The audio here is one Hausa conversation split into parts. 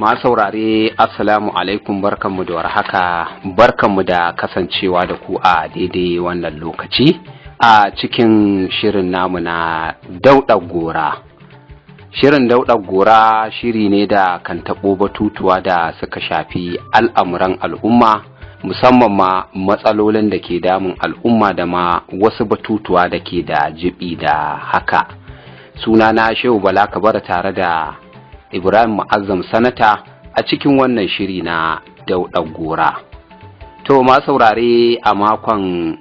Masu saurare, assalamu alaikum, barkanmu da warhaka, barkanmu da kasancewa da ku a daidai wannan lokaci a cikin shirin namu na Dauɗar Gora. Shirin Dauɗar Gora shiri ne da kan taɓo batutuwa da suka shafi al'amuran al'umma, musamman ma matsalolin da ke damun al'umma da ma wasu batutuwa da ke da jibi da haka. Sunana Shehu Bala Kabara, tare da Ibrahim Mu'azzam Sanata a cikin wannan shiri na Dauɗar Gora. To, ma saurare, a makon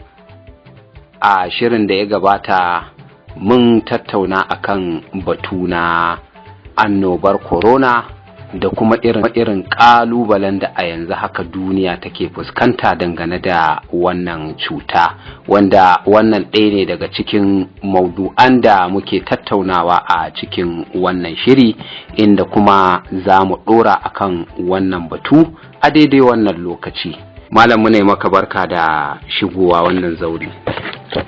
a shirin da ya gabata mun tattauna akan batu na annobar corona da kuma irin ƙalubalen da a yanzu haka duniya take fuskanta dangane da wannan cuta, wanda wannan ɗaya ne daga cikin maudu'an da muke tattaunawa a cikin wannan shiri, inda kuma za mu ɗora akan wannan batu a daidai wannan lokaci. Malam, mu ne maka barka da shigowa wannan zauri.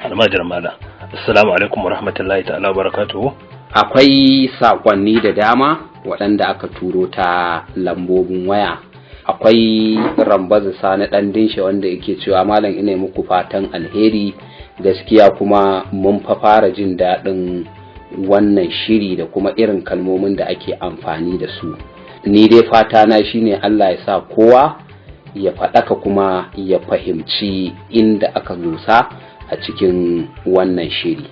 Almajir malam, assalamu alaikum wa rahmatullahi ta'ala wa barakatuhu. Akwai saƙonni da dama waɗanda aka turo ta lambobin waya. Akwai Rambazu Sani ɗan Dinshe, wanda yake cewa, "Malam, ina muku fatan alheri. Gaskiya kuma mun fa fara jin daɗin wannan shiri da kuma irin kalmomin da ake amfani da su. Ni dai fata na shine Allah ya sa kowa ya faɗaka kuma ya fahimci inda aka dosa a cikin wannan shiri."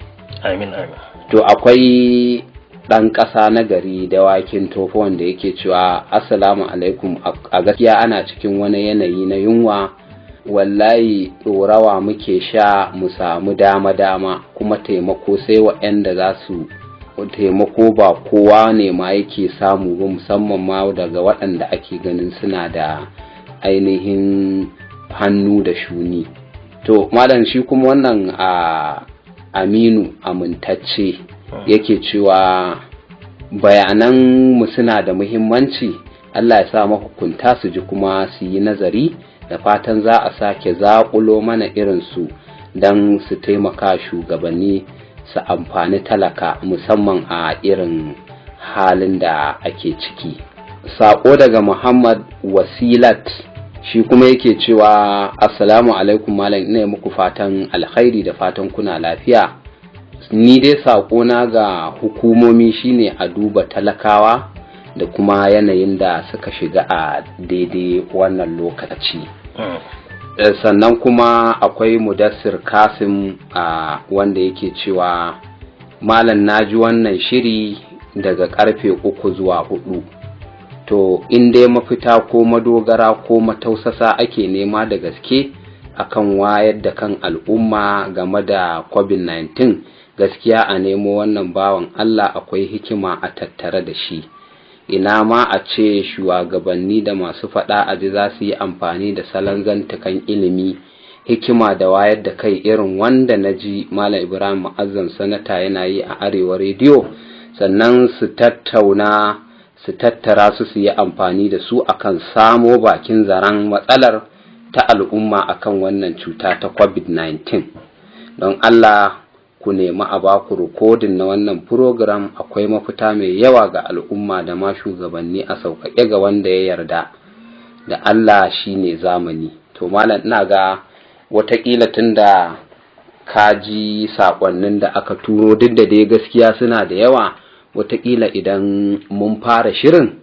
Amin, amin. To, akwai ɗan ƙasa na gari Dawakin Tofa, wanda yake cewa, "Assalamu alaikum. A gaskiya ana cikin wani yanayi na yunwa. Wallahi ɗorawa muke sha mu samu dama-dama, kuma taimako sai waɗanda za su taimako, ba kowa ne ma yake samu ba, musamman ma daga waɗanda ake ganin suna da ainihin hannu da shuni." To malam, shi kuma wannan a Aminu Amintacce yake cewa, "Bayanan mu suna da muhimmanci. Allah ya sa mahukunta su ji kuma su yi nazari. Da fatan za a sake zaƙulo mana irinsu don su taimaka shugabanni su amfani talaka, musamman a irin halin da ake ciki." Saƙo daga Muhammad Wasilat, shi kuma yake cewa, "Assalamu alaikum malam, ina muku fatan alkhairi da fatan kuna lafiya. Ni dai saƙona ga hukumomi shine a duba talakawa da kuma yanayin da suka shiga a daidai wannan lokaci." Sannan kuma akwai Mudassir Kasim, wanda yake cewa, "Malam, na ji wannan shiri daga karfe 3 zuwa 4. To, in dai mafita ko madogara ko matausasa ake nema da gaske akan wayar da kan al'umma game da COVID-19, gaskiya a nemo wannan bawan Allah, akwai hikima a tattare da shi. Ina ma a ce shugabanni da masu faɗa aji za su yi amfani da salon zantukan ilimi, hikima da wayar da kai irin wanda na ji Malam Ibrahim Mu'azzam Sanata yana yi a Arewa Rediyo, sannan su tattauna, su tattara su, su yi amfani da su akan samo bakin zaren matsalar ta al'umma akan wannan cuta ta COVID-19. Don Allah ku nemi a baku rikodin na wannan program. Akwai mafita mai yawa ga al'umma da ma shugabanni a sauƙaƙe ga wanda ya yarda da Allah shine zamani." To malam, ina ga watakila tunda ka ji saƙonnin da aka turo, duk da dai gaskiya suna da yawa, watakila idan mun fara shirin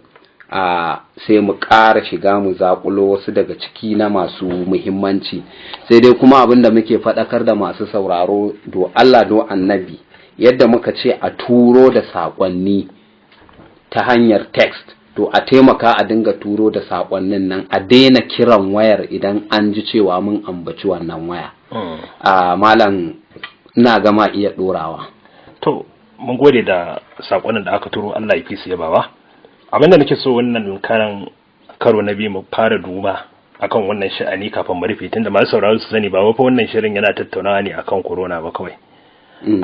a sai mu ƙara shiga mu zaƙulo wasu daga ciki na masu muhimmanci. Sai dai kuma abin da muke faɗakar da masu sauraro, do Allah do annabi, yadda muka ce a turo da saƙonni ta hanyar text, to a taimaka a dinga turo da saƙonnin nan, a daina kiran wayar idan an ji cewa mun ambaci wannan waya. A malam, ina gama iya ɗorawa. To, mun gode da saƙonin da aka turo, Allah ya fi su yabawa. Abinda nake so wannan karan, karo na biyu, mu fara duba akan wannan sha'ani kafin mu rufe, tunda masu sauraro su sani ba fa wannan shirin yana tattaunawa ne akan corona ba kawai.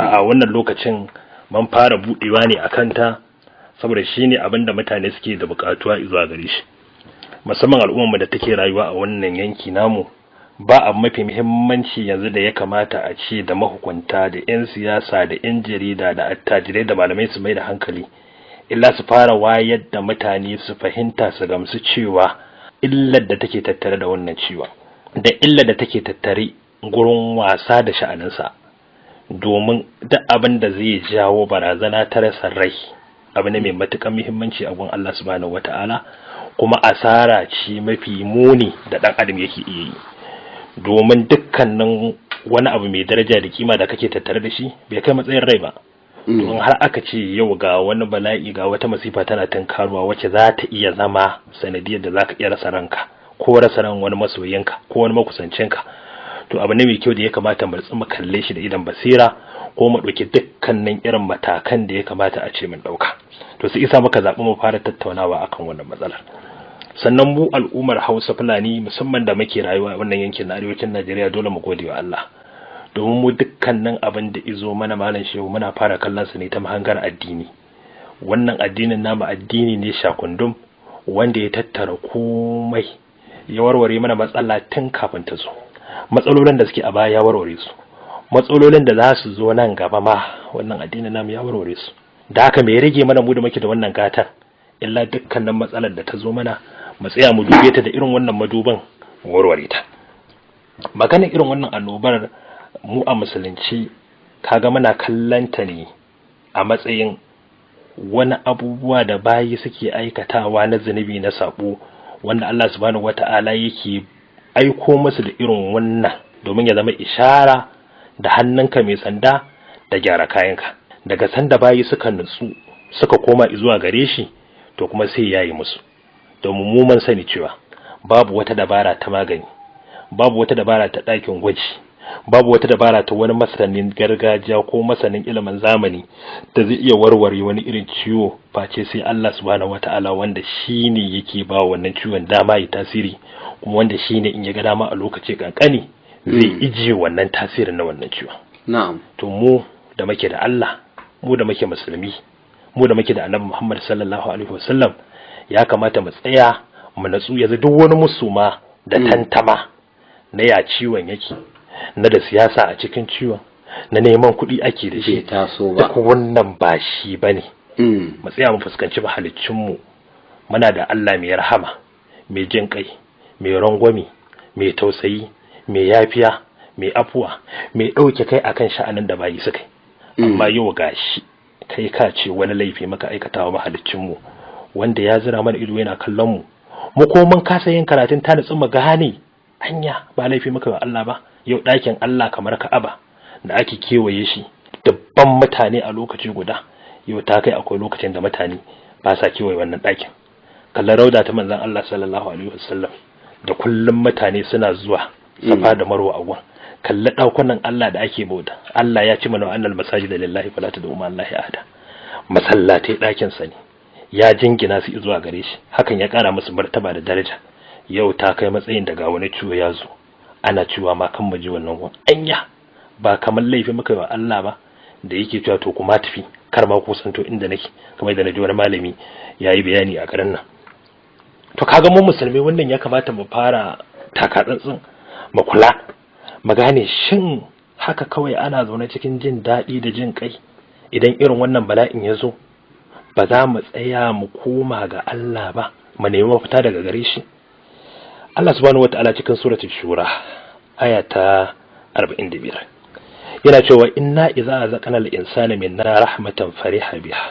A wannan lokacin mun fara budewa ne akan ta saboda shine abin da mutane suke da bukatuwa zuwa gare shi, musamman al'ummar da take rayuwa a wannan yanki namu. Ba abu mafi muhimmanci yanzu da ya kamata a ce da mahukunta da 'yan siyasa da 'yan jarida da attajirai da malamai su mai da hankali. Illa su fara wayar da mutane su fahimta su gamsu cewa illar da take tattare da wannan ciwon da illar da take tattare gurin wasa da sha'aninsa, domin duk abin da zai jawo barazana ta rasa rai abu ne mai matuƙar muhimmanci a gun Allah subhanahu wata'ala, kuma asara ce mafi muni da ɗan adam yake iya yi, domin dukkanin wani abu mai daraja da kima da kake tattare da shi bai kai matsayin rai ba. Don har aka ce yau ga wani bala'i, ga wata masifa tana tunkaruwa wacce za ta iya zama sanadiyar da za ka iya rasa ranka ko rasa ran wani masoyinka ko wani makusancinka, to abu ne mai kyau da ya kamata mu mu kalle shi da idan basira ko mu ɗauki dukkanin irin matakan da ya kamata a ce mun ɗauka. To sai isa muka zaɓi mu fara tattaunawa akan wannan matsalar. Sannan mu al'ummar Hausa Fulani, musamman da muke rayuwa a wannan yankin na arewacin Najeriya, dole mu gode wa Allah, domin mu dukkanin abin da izo mana, Malam Shehu, muna fara kallon su ne ta mahangar addini. Wannan addinin namu addini ne shakundum wanda ya tattara komai, ya warware mana matsala tun kafin ta zo. Matsalolin da suke a baya ya warware su, matsalolin da za su zo nan gaba ma wannan addinin namu ya warware su. Da haka me ya rage mana mu da muke da wannan gatan, illa dukkanin matsalar da ta zo mana mu tsaya mu dube ta da irin wannan maduban, mu warware ta. Magana irin wannan annobar, mu a musulunci kaga muna kallanta ne a matsayin wani abubuwa da bayi suke aikatawa na zunubi, na sabo, wanda Allah subhanahu wata'ala yake aiko musu da irin wannan domin ya zama ishara da hannunka mai sanda da gyara kayanka. Daga sanda bayi suka nutsu suka koma zuwa gare shi, to kuma sai yayi musu. Domin mu mun sani cewa babu wata dabara ta magani, babu wata dabara ta ɗakin gwaji, babu wata dabara ta wani masanin gargajiya ko masanin ilimin zamani da zai iya warware wani irin ciwo face sai Allah subhanahu wata'ala, wanda shine yake ba wannan ciwon dama ya tasiri, kuma wanda shine in ya ga dama a lokaci kankani zai ije wannan tasirin na wannan ciwon. To mu da muke da Allah, mu da muke musulmi, mu da muke da Annabi Muhammad sallallahu alaihi wasallam, ya kamata mu tsaya mu natsu. Yanzu duk wani musuma da tantama na ya ciwon yake, na da siyasa a cikin ciwon, na neman kuɗi ake da shi, taso ba, duk wannan ba shi bane. Mu tsaya mu fuskanci mahaliccin mu. Muna da Allah mai rahama, mai jin kai, mai rangwami, mai tausayi, mai yafiya, mai afuwa, mai ɗauke kai akan sha'anin da bayi suka yi. Amma yau gashi kai ka ce wani laifi maka aikatawa mahaliccin mu, wanda ya zira mana ido yana kallon mu, mu ko mun kasa yin karatun ta nutsu mu gane anya ba laifi muka wa Allah ba. Yau ɗakin Allah kamar Ka'aba da ake kewaye shi dubban mutane a lokaci guda, yau ta kai akwai lokacin da mutane ba sa kewaye wannan ɗakin. Kallon rauda ta Manzon Allah sallallahu alaihi wasallam da kullum mutane suna zuwa Safa da Marwa a gun. Kalli ɗakunan Allah da ake bauta. Allah ya ce mana wa annal masajida lillahi fala tad'u ma Allahi ahada. Masallatai ɗakin sa ne, ya jingina su zuwa gare shi, hakan ya ƙara musu martaba da daraja. Yau ta kai matsayin daga wani ciwo ya zo ana cewa ma kan mu je wannan gun. Anya ba kamar laifi muka yi wa Allah ba da yake cewa to kuma tafi, kar ma ku santo inda nake, kamar da naji wani malami yayi bayani a garin nan? To kaga mu musulmi wannan ya kamata mu fara taka tsantsin, mu kula, mu gane shin haka kawai ana zaune cikin jin daɗi da jin kai, idan irin wannan bala'in ya zo ba za mu tsaya mu koma ga Allah ba, mu nemi mafita daga gare shi? Allah subhanahu wata'ala cikin suratul Shura aya ta 45 yana cewa inna idza azaqna al-insana minna rahmatan fariha biha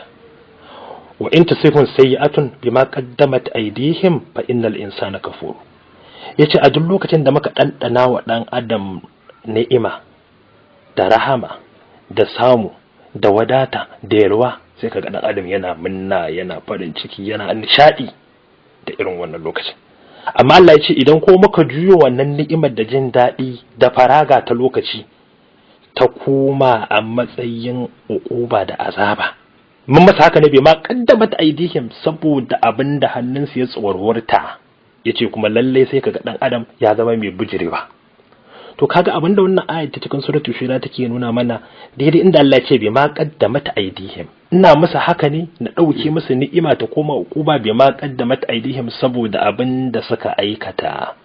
wa in tusibhum sayyi'atun bima qaddamat aydihim fa innal insana kafur. Yace a duk lokacin da muka ɗanɗana wa ɗan adam ni'ima da rahama da samu da wadata da yalwa, sai kaga ɗan adam yana munna, yana farin ciki, yana nishaɗi da irin wannan lokacin. Amma Allah ya ce idan ko muka juyo wannan ni'imar da jin daɗi da faraga ta lokaci ta koma a matsayin uquba da azaba, mun masa haka ne bima qaddamat aydihim, saboda abin da hannunsu ya tsawarwarta. Yace kuma lalle sai kaga dan adam ya zama mai bujirewa. To kaga abin da wannan ayat ta cikin suratul Shura take nuna mana, daidai inda Allah ya ce bima qaddamat aydihim, ina musu haka ne na dauke musu ni'ima ta koma uquba, bima qaddamat aydihim, saboda abin da suka aikata.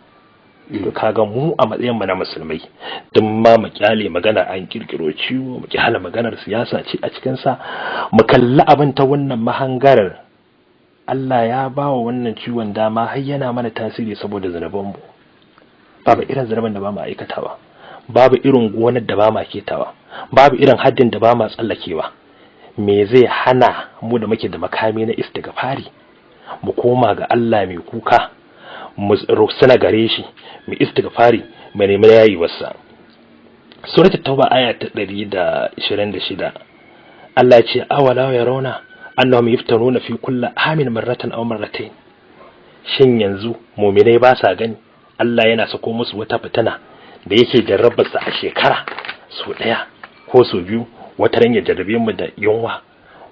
To kaga mu a matsayin mu na musulmai, duk ma mu kyale magana an kirkiro ciwo, mu kyale maganar siyasa ce a cikin sa, mu kalli abin ta wannan mahangarar. Allah ya ba wa wannan ciwon dama har yana mana tasiri saboda zunubanmu. Babu irin zunuban da ba mu aikatawa, babu irin gonar da ba ma ketawa, babu irin haddin da ba ma tsallakewa. Me zai hana mu da muke da makami na istighfari mu koma ga Allah mai kuka, mu rusuna gare shi, mu istighfari, mu nemi yayiwarsa? Suratul Tauba aya ta 126, Allah ya ce: "Awala yarawna annahum yuftanuna fi kulli amin marratan aw marratayn?" Shin yanzu mu'minai ba sa gani Allah yana sako musu wata fitina da yake jarrabarsa a shekara sau ɗaya ko sau biyu? Wata ran ya jarrabe mu da yunwa,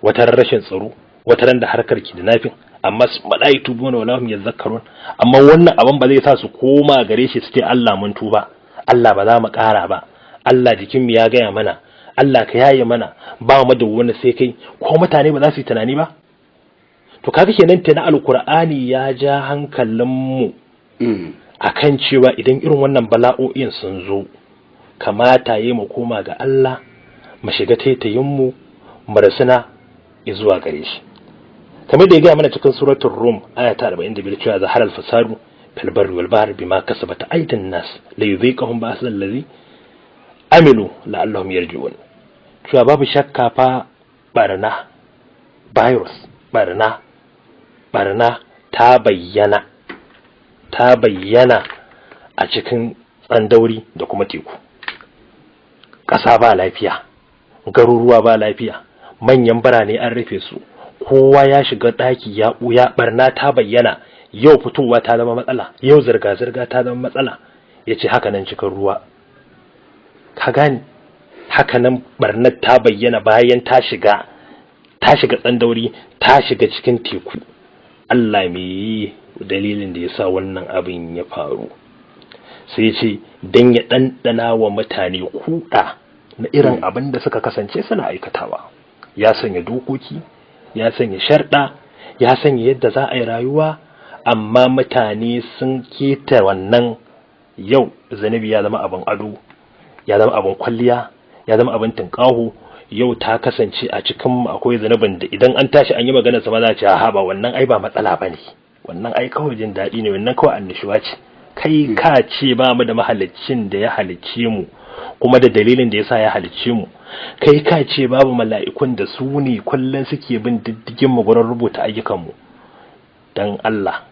wata ran rashin tsaro, wata ran da harkar kidnapping, amma su mala'i tubuna wala hum yadhakkarun. Amma wannan abin ba zai sa su koma gare shi su ce, "Allah, mun tuba, Allah, ba za mu ƙara ba, Allah, jikin mu ya gaya mana, Allah, ka yaye mana, ba mu da wani sai kai." Ko mutane ba za su yi tunani ba? To kaga kenan tana Alkur'ani ya ja hankalin mu akan cewa idan irin wannan bala'o'in sun zo, kamata yi mu koma ga Allah, mu shiga taitayin mu, mu rasuna zuwa gare shi, kamar da ya gaya mana cikin Suratul Rum aya ta 45 cewa: "Zahara al-fasadu fil barri wal bahri bima kasabat aydin nas la yudhiqahum ba'sa allazi amilu la'allahum yarji'un." Cewa babu shakka fa barna, virus, barna ta bayyana a cikin tsandauri da kuma teku. Ƙasa ba lafiya, garuruwa ba lafiya, manyan birane an rufe su, kowa ya shiga ɗaki ya ɓuya. Barna ta bayyana, yau fitowa ta zama matsala, yau zirga-zirga ta zama matsala. Ya ce haka nan cikin ruwa, ka gani, haka nan barnar ta bayyana bayan ta shiga tsandauri, ta shiga cikin teku. Allah mai yi dalilin da ya sa wannan abin ya faru? Sai ce don ya ɗanɗana wa mutane kuɗa na irin abin da suka kasance suna aikatawa. Ya sanya dokoki, ya sanya sharɗa, ya sanya yadda za a yi rayuwa, amma mutane sun keta wannan. Yau zunubi ya zama abin ado, ya zama abin kwalliya, ya zama abin tunƙaho. Yau ta kasance a cikin akwai zunubin da idan an tashi an yi magana sama, za a ce, "Ha ba, wannan ai ba matsala bane, wannan ai kawai jin daɗi ne, wannan kawai annashuwa ce." Kai ka ce ba mu da mahaliccin da ya halicce mu kuma da dalilin da yasa ya halicce mu. Kai ka ce babu mala'ikun da su ne kullum suke bin diddigin mu gurin rubuta ayyukan mu. Dan Allah,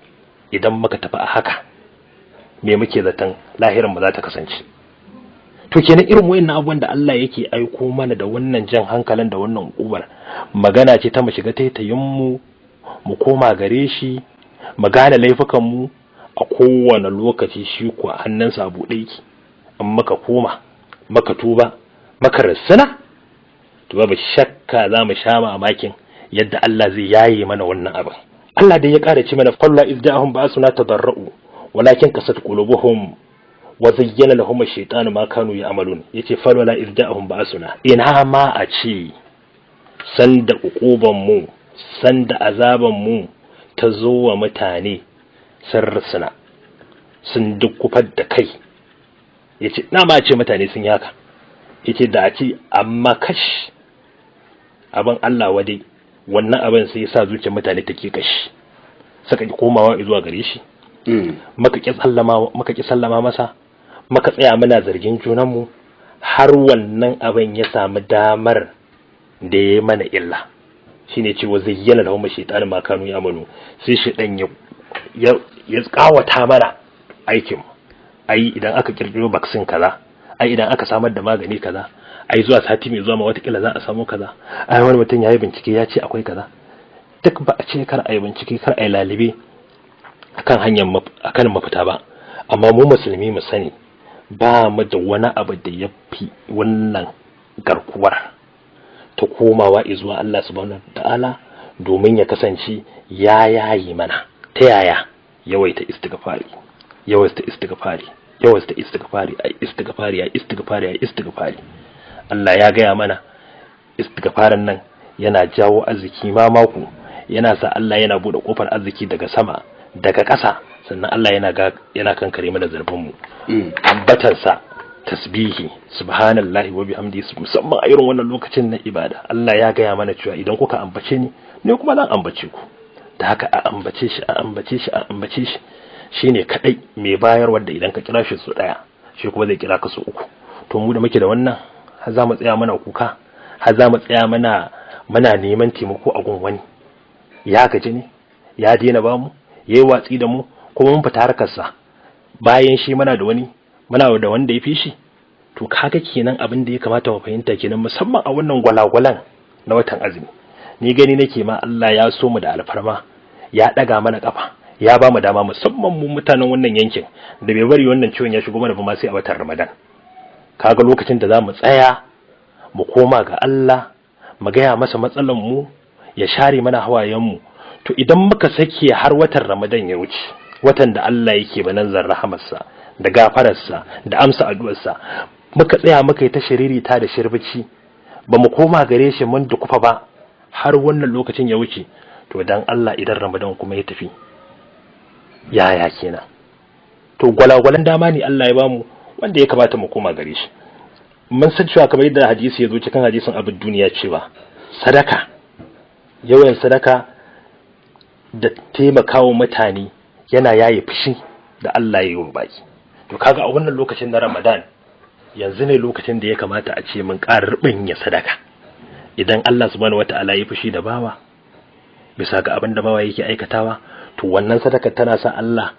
idan muka tafi a haka, me muke zaton lahirin mu za ta kasance? To kenan irin wayannan abubuwan da Allah yake aiko mana da wannan jan hankalin da wannan ubar magana ce ta mu shiga taitayin mu, mu koma gare shi, mu gane laifukan mu a kowane lokaci. Shi kuwa hannunsa a buɗe yake. In muka koma, muka tuba, muka rassana, to babu shakka za mu sha mamakin yadda Allah zai yaye mana wannan abin. Allah dai ya ƙara ce mana: "Falla iz ja'ahum ba'suna tadarra'u walakin qasat qulubuhum wa zayyana lahum ash-shaytanu ma kanu ya'malun." Yace: "Falwala iz ja'ahum ba'suna", ina ma a ce sanda uquban mu, sanda azaban mu ta zo wa mutane, sun rusuna, sun dukkufar da kai. Yace na ma ce mutane sun yi haka. Yace da a ce, amma kash, abin Allah wadai, wannan abin sai ya sa zuciyar mutane take kashi, suka ki komawa zuwa gare shi. Muka ki sallama masa, muka tsaya muna zargin junanmu, har wannan abin ya samu damar da ya mana illa. Shine cewa "zayyana lahum shaytan ma kanu ya'malu", sai shaytan ya kawata mana aikin. Ai idan aka kirkiro vaccine kaza, ai idan aka samar da magani kaza, ai zuwa sati mai zuwa ma watakila za a samu kaza, ai wani mutum ya yi bincike ya ce akwai kaza. Duk ba a ce kar a yi bincike, kar a yi lalibe akan hanyar akan mafita ba, amma mu musulmi mu sani ba mu da wani abu da ya fi wannan garkuwar ta komawa zuwa Allah subhanahu ta'ala domin ya kasance ya yayi mana. Ta yaya? Yawaita istighfari, yawaita istighfari, yawaita istighfari, ai istighfari, ai istighfari, ai istighfari. Allah ya gaya mana istighfarin nan yana jawo arziki ma mako, yana sa Allah yana bude kofar arziki daga sama. daga ƙasa, sannan Allah yana kankare mana zunuban mu. Ambatansa, tasbihi, subhanallahi wa bihamdihi, musamman a irin wannan lokacin na ibada. Allah ya gaya mana cewa idan kuka ambace ni, ne kuma zan ambace ku. Da haka a ambace shi, a ambace shi, a ambace shi. Shine kadai mai bayarwa da idan ka kira shi su daya, shi kuma zai kira ka su uku. To mu da muke da wannan, har za mu tsaya mana kuka, har za mu tsaya mana neman taimako a gun wani? Ya gaji ne, ya daina bamu, yayi watsi da mu, kuma mun fita harkarsa, bayan shi muna da wani, muna da wanda ya fi shi. To kaga kenan abin da ya kamata mu fahimta kenan, musamman a wannan gwalagwalan na watan azumi. Ni gani nake ma Allah ya so mu da alfarma, ya daga mana kafa, ya ba mu dama, musamman mu mutanen wannan yankin da bai bari wannan ciwon ya shigo mana ba ma sai a watan Ramadan. Kaga lokacin da za mu tsaya mu koma ga Allah, mu gaya masa matsalan mu, ya share mana hawayen mu. To idan muka sake har watan Ramadan ya wuce, watan da Allah yake bananzar rahamarsa da gafararsa da amsa addu'arsa, muka tsaya muka yi ta shiririta da shirbici, ba mu koma gare shi mun dukufa ba har wannan lokacin ya wuce, to dan Allah idan Ramadan kuma ya tafi, yaya kenan? To gwalagwalan dama ne Allah ya bamu wanda ya kamata mu koma gare shi. Mun san cewa kamar yadda hadisi ya zo cikin hadisin abin duniya cewa sadaka, yawan sadaka da taimakawa mutane yana yaye fushi da Allah ya yi wa baki. To kaga a wannan lokacin na Ramadan, yanzu ne lokacin da ya kamata a ce mun ƙara ya sadaka. Idan Allah subhanahu wata'ala ya fushi da bawa bisa ga abin da bawa yake aikatawa, to wannan sadaka tana sa Allah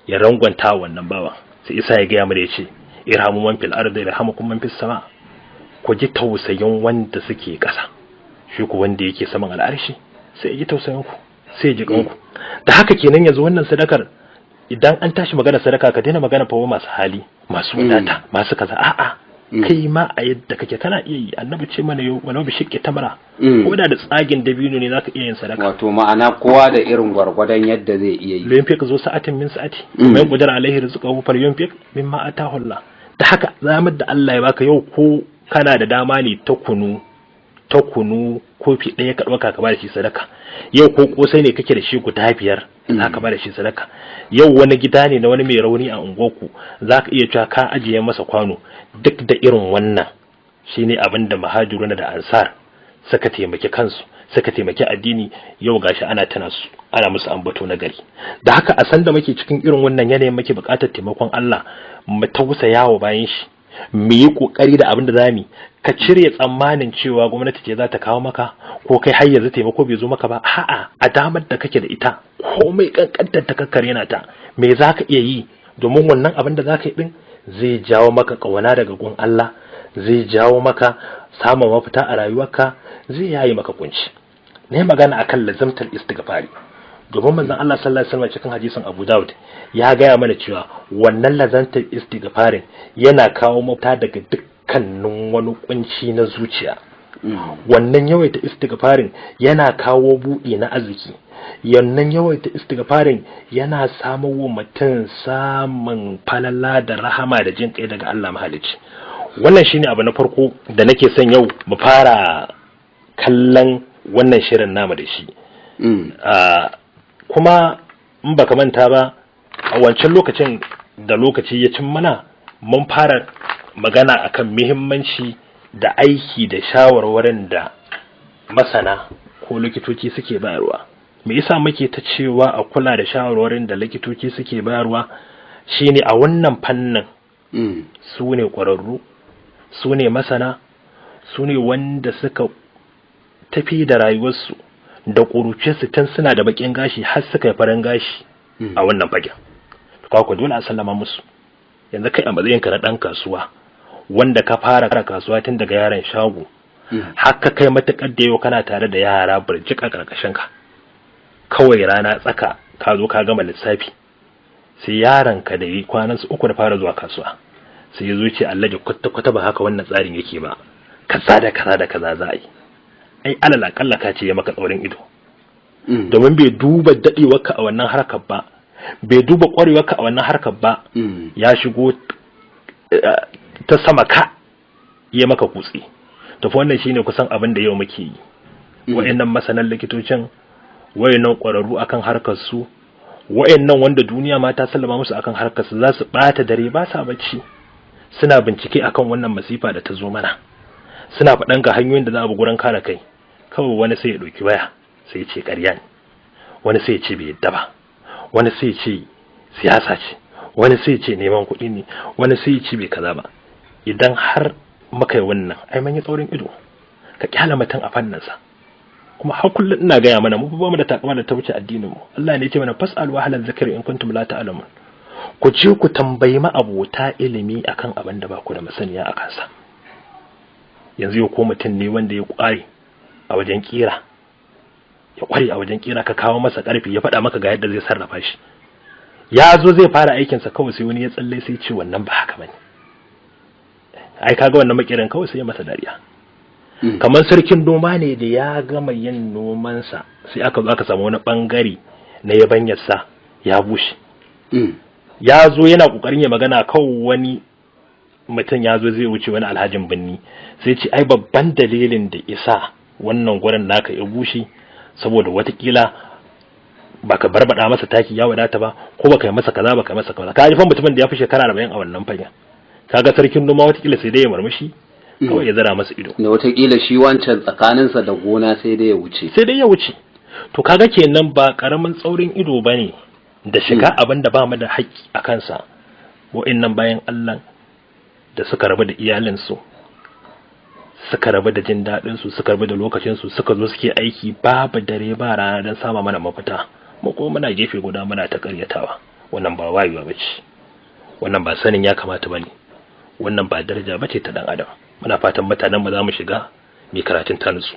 ya rangwanta wannan bawa. Sai isa ya gaya mu da yace: "Irhamu man fil ardi yarhamukum man fis sama." Ku ji tausayin wanda suke ƙasa, shi ku wanda yake saman al'arshi sai ya ji tausayin ku, sai ya ji kanku. Da haka kenan yanzu wannan sadakar, idan an tashi magana sadaka, ka daina magana fa masu hali, masu wadata, masu kaza. A'a, kai ma a yadda kake kana iya yi. Annabi ce mana yau walau bi shiqqi tamra, ko da da tsagin dabino ne zaka iya yin sadaka. Wato ma'ana kowa da irin gwargwadon yadda zai iya yi. Liyunfiq zu sa'atin min sa'ati, man qadara alaihi rizqahu falyunfiq mimma atahu Allah. Da haka zamar da Allah ya baka yau, ko kana da dama ne ta kunu kofi ɗaya, ka ɗauka ka ba da shi sadaka. Yau ko kosai ne kake da shi guda 5, za ka ba da shi sadaka. Yau wani gida ne na wani mai rauni a unguwarku, za ka iya cewa ka ajiye masa kwano. Duk da irin wannan shine abin da muhajiruna da ansar suka taimaki kansu, suka taimaki addini. Yau gashi ana tana su, ana musu ambato na gari. Da haka a san da muke cikin irin wannan yanayin, muke buƙatar taimakon Allah, mu tausaya wa bayan shi, mu yi kokari da abin da zamu. Ka cire tsammanin cewa gwamnati ce za ta kawo maka, ko kai har yanzu taimako bai zo maka ba. A'a, a damar da kake da ita, komai kankantar ta, kakkare na ta, me za ka iya yi? Domin wannan abin da za ka yi din zai jawo maka kawana daga gun Allah, zai jawo maka samun mafita a rayuwarka, zai yayi maka kunci. Ne magana akan lazimtar istighfari, domin manzon Allah sallallahu alaihi wasallam cikin hadisin Abu Dawud ya gaya mana cewa wannan lazantar istighfarin yana kawo mafita daga dukkanin wani kunci na zuciya. Wannan yawaita istighfarin yana kawo buɗi na arziki. Yannan yawaita istighfarin yana samar wa mutum samun falala da rahama da jin kai daga Allah mahalicci. Wannan shine abu na farko da nake son yau mu fara kallon wannan shirin namu da shi. Kuma in baka manta ba, a wancan lokacin da lokaci ya cin mana, mun fara magana akan muhimmanci da aiki da shawarwarin da masana ko likitoci suke bayarwa. Me yasa muke ta cewa a kula da shawarwarin da likitoci suke bayarwa? Shine a wannan fannin su ne ƙwararru, su ne masana, su ne wanda suka tafi da rayuwarsu da ƙuruciyarsu tun suna da baƙin gashi har suka yi farin gashi a wannan fagen. Kwakwa dole a sallama musu. Yanzu kai a matsayinka na ɗan kasuwa, wanda ka fara kasuwa tun daga yaran shago har ka kai matuƙar da yau kana tare da yara birjik a ƙarƙashin ka, kawai rana tsaka ka zo ka gama lissafi, sai yaron ka da yi kwanan su 3 da fara zuwa kasuwa, sai ya zo ce: "Allah, kwata kwata ba haka wannan tsarin yake ba, kaza da kaza da kaza za a yi." Ai alal akalla ka ce ya maka tsaurin ido, domin bai duba dadewarka a wannan harkar ba, bai duba kwarewarka a wannan harkar ba, ya shigo ta sama ka ya maka kutse. To fa wannan shine kusan abin da yau muke yi. Wa'annan masanan likitocin, wayannan ƙwararru akan harkar su, Wa'annan wanda duniya ma ta sallama musu akan harkar su, za su bata dare ba sa bacci suna bincike akan wannan masifa da ta zo mana, suna faɗan ga hanyoyin da za a bi gurin kare kai. Kawai wani sai ya ɗauki waya sai ya ce ƙarya ne, wani sai ya ce bai yadda ba, wani sai ya ce siyasa ce, wani sai ya ce neman kuɗi ne, wani sai ya ce bai kaza ba. Idan har muka yi wannan, ai mun yi tsaurin ido. Ka kyala mutum a fanninsa. Kuma har kullum ina gaya mana, mu ba mu da takama da ta wuce addinin mu. Allah ne ya ce mana: "Fas'alu ahlal zikri in kuntum la ta'lamun." Ku je ku tambayi ma'abota ilimi akan abin da ba ku da masaniya a kansa. Yanzu yau ko mutum ne wanda ya kware a wajen kira, ya kware a wajen kira, ka kawo masa karfi, ya faɗa maka ga yadda zai sarrafa shi, ya zo zai fara aikinsa, kawai sai wani ya tsalle sai ce wannan ba haka bane. Ai kaga wannan makirin kawai sai ya masa dariya. Kamar sarkin noma ne da ya gama yin nomansa, sai aka zo aka samu wani bangare na yabanyarsa ya bushe. Ya zo yana kokarin ya magana, kawai wani mutum ya zo zai wuce, wani alhajin binni, sai ce ai babban dalilin da isa wannan gurin naka ya bushe saboda watakila baka barbada masa taki ya wadata ba, ko baka yi masa kaza, baka yi masa kaza. Ka ji fa mutumin da ya fi shekara 40 a wannan fagen. Kaga sarkin noma watakila sai dai ya murmushi kawai ya zara masa ido. Da watakila shi wancan tsakaninsa da gona sai dai ya wuce. Sai dai ya wuce. To kaga kenan ba karamin tsaurin ido bane da shiga abin da ba mu da haƙƙi a kansa. Wa'annan bayan Allah da suka rabu da iyalinsu, suka rabu da jin daɗinsu, suka rabu da lokacinsu, suka zo suke aiki babu dare ba rana don sama mana mafita, mu kuma muna gefe guda muna ta ƙaryatawa. Wannan ba wayewa bace, wannan ba sanin ya kamata bane, wannan ba daraja bace ta dan adam. Muna fatan mutanen mu za mu shiga mai karatun ta nutsu.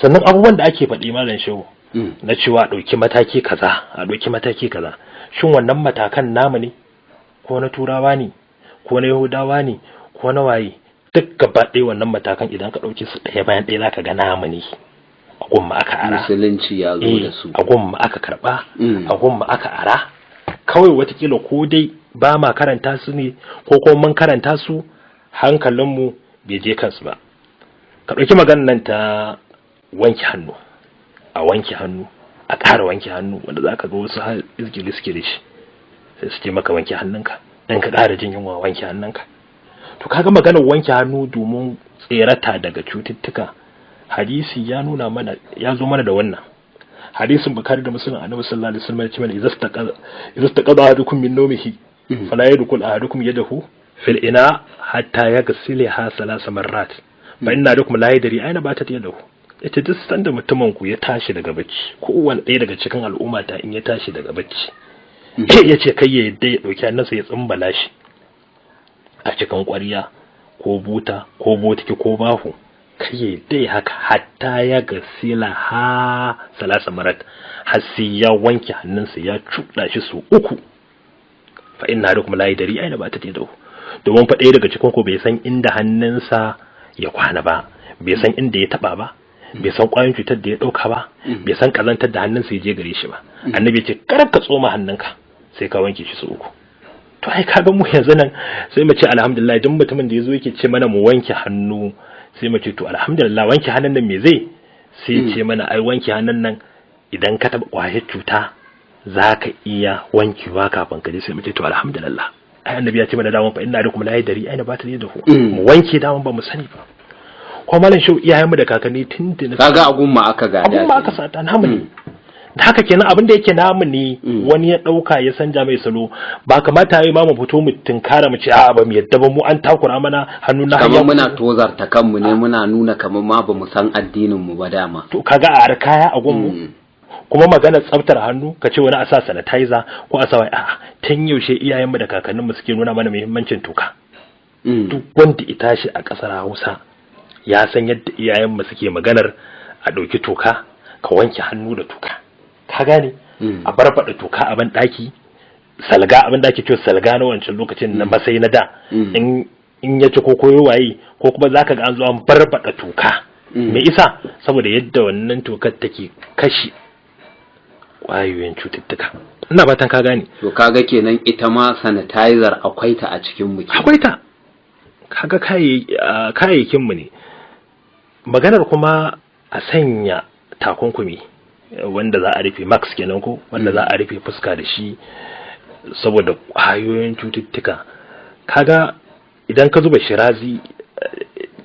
Sannan abubuwan da ake faɗi, Malam Shehu, na cewa a ɗauki mataki kaza, a ɗauki mataki kaza, shin wannan matakan namu ne ko na Turawa ne ko na Yahudawa ne ko na waye? Duk gaba ɗaya wannan matakan, idan ka ɗauki su ɗaya bayan ɗaya, zaka ga namu ne, a gunmu aka ara. Musulunci ya zo da su. A gunmu aka karɓa, a gunmu aka ara. Kawai watakila ko dai ba ma karanta su ne, ko kuma mun karanta su hankalinmu bai je kansu ba. Ka ɗauki maganar nan ta wanke hannu, a wanke hannu, a ƙara wanke hannu, wanda za ka ga wasu har izgili suke da shi, sai su ce maka wanke hannunka, in ka ƙara jin yunwa wanke hannunka. To kaga maganar wanke hannu domin tserata daga cututtuka, hadisi ya nuna mana, ya zo mana da wannan. Hadisin Bukhari da Muslim, Annabi sallallahu alaihi wasallam ya ce mana: "Idza istaqada ahadukum min nawmihi, fala yadkhul ahadukum yadahu fil ina hatta yaghsilaha thalatha marrat, fa inna ahadukum la yadri aina batat yadahu." Ita duk sanda mutumin ku ya tashi daga bacci, kowanne ɗaya daga cikin al'umma ta in ya tashi daga bacci, ya ce kai ya yadda ya ɗauki hannunsa ya tsumbala shi a cikin ƙwarya ko buta ko botiki ko bahu, kai ya yadda ya haka hatta ya gasila ha salasa marat, har sai ya wanke hannunsa ya cuɗa shi su uku. Fa inna ahadukum la yadri aina batat yadahu, domin fa ɗaya daga cikin ku bai san inda hannunsa ya kwana ba, bai san inda ya taba ba, bai san ƙwayoyin cutar da ya ɗauka ba, bai san ƙazantar da hannunsa ya je gare shi ba. Annabi ya ce kar ka tsoma hannunka sai ka wanke shi su uku. To ai kaga mu yanzu nan sai mu ce alhamdulillah. Duk mutumin da yazo yake ce mana mu wanke hannu, sai mu ce to alhamdulillah. Wanke hannun nan me zai sai ce mana? Ai wanke hannun nan, idan ka taɓa ƙwayar cuta za ka iya wankewa kafin ka je. Sai mu ce to alhamdulillah, ai Annabi ya ce mana daman fa inna ahadukum la yadri aina batat yadahu. Mu wanke, daman ba mu sani ba. Ko Malam Shehu, iyayenmu da kakanni tun da Kaga agun ma aka gada. Abun ma aka sata, namu ne. Da haka kenan abin da yake namu ne, wani ya dauka ya sanja mai salo. Ba kamata yayi ma mu fito mu tunkara mu ce a'a, ba mu yadda ba, mu an takura mana hannu na. Kamar muna tozarta kanmu ne, muna nuna kamar ma ba mu san addinin mu ba dama. To kaga a arkaya a gunmu. Kuma magana tsaftar hannu, ka ce wani a sa sanitizer ko a sa wai, a'a, tun yaushe iyayenmu da kakanninmu suke nuna mana muhimmancin toka? Duk wanda ya tashi a ƙasar Hausa ya san yadda iyayenmu suke maganar a ɗauki toka ka wanke hannu da toka, ka gane, a barbaɗa toka a ban ɗaki, salga, abin da ake cewa salga na wancan lokacin na masai na da, in ya ci ko koyo waye, ko kuma zaka ga an zo an barbaɗa toka. Me isa? Saboda yadda wannan tokar take kashi ƙwayoyin cututtuka. Ina fatan ka gane. To kaga kenan ita ma sanitizer akwai ta a cikin mu. Akwai ta. Kaga kayayyakin mu ne. Maganar kuma a sanya takunkumi wanda za a rufe mask kenan, ko wanda za a rufe fuska da shi saboda ƙwayoyin cututtuka. Kaga idan ka zuba Shirazi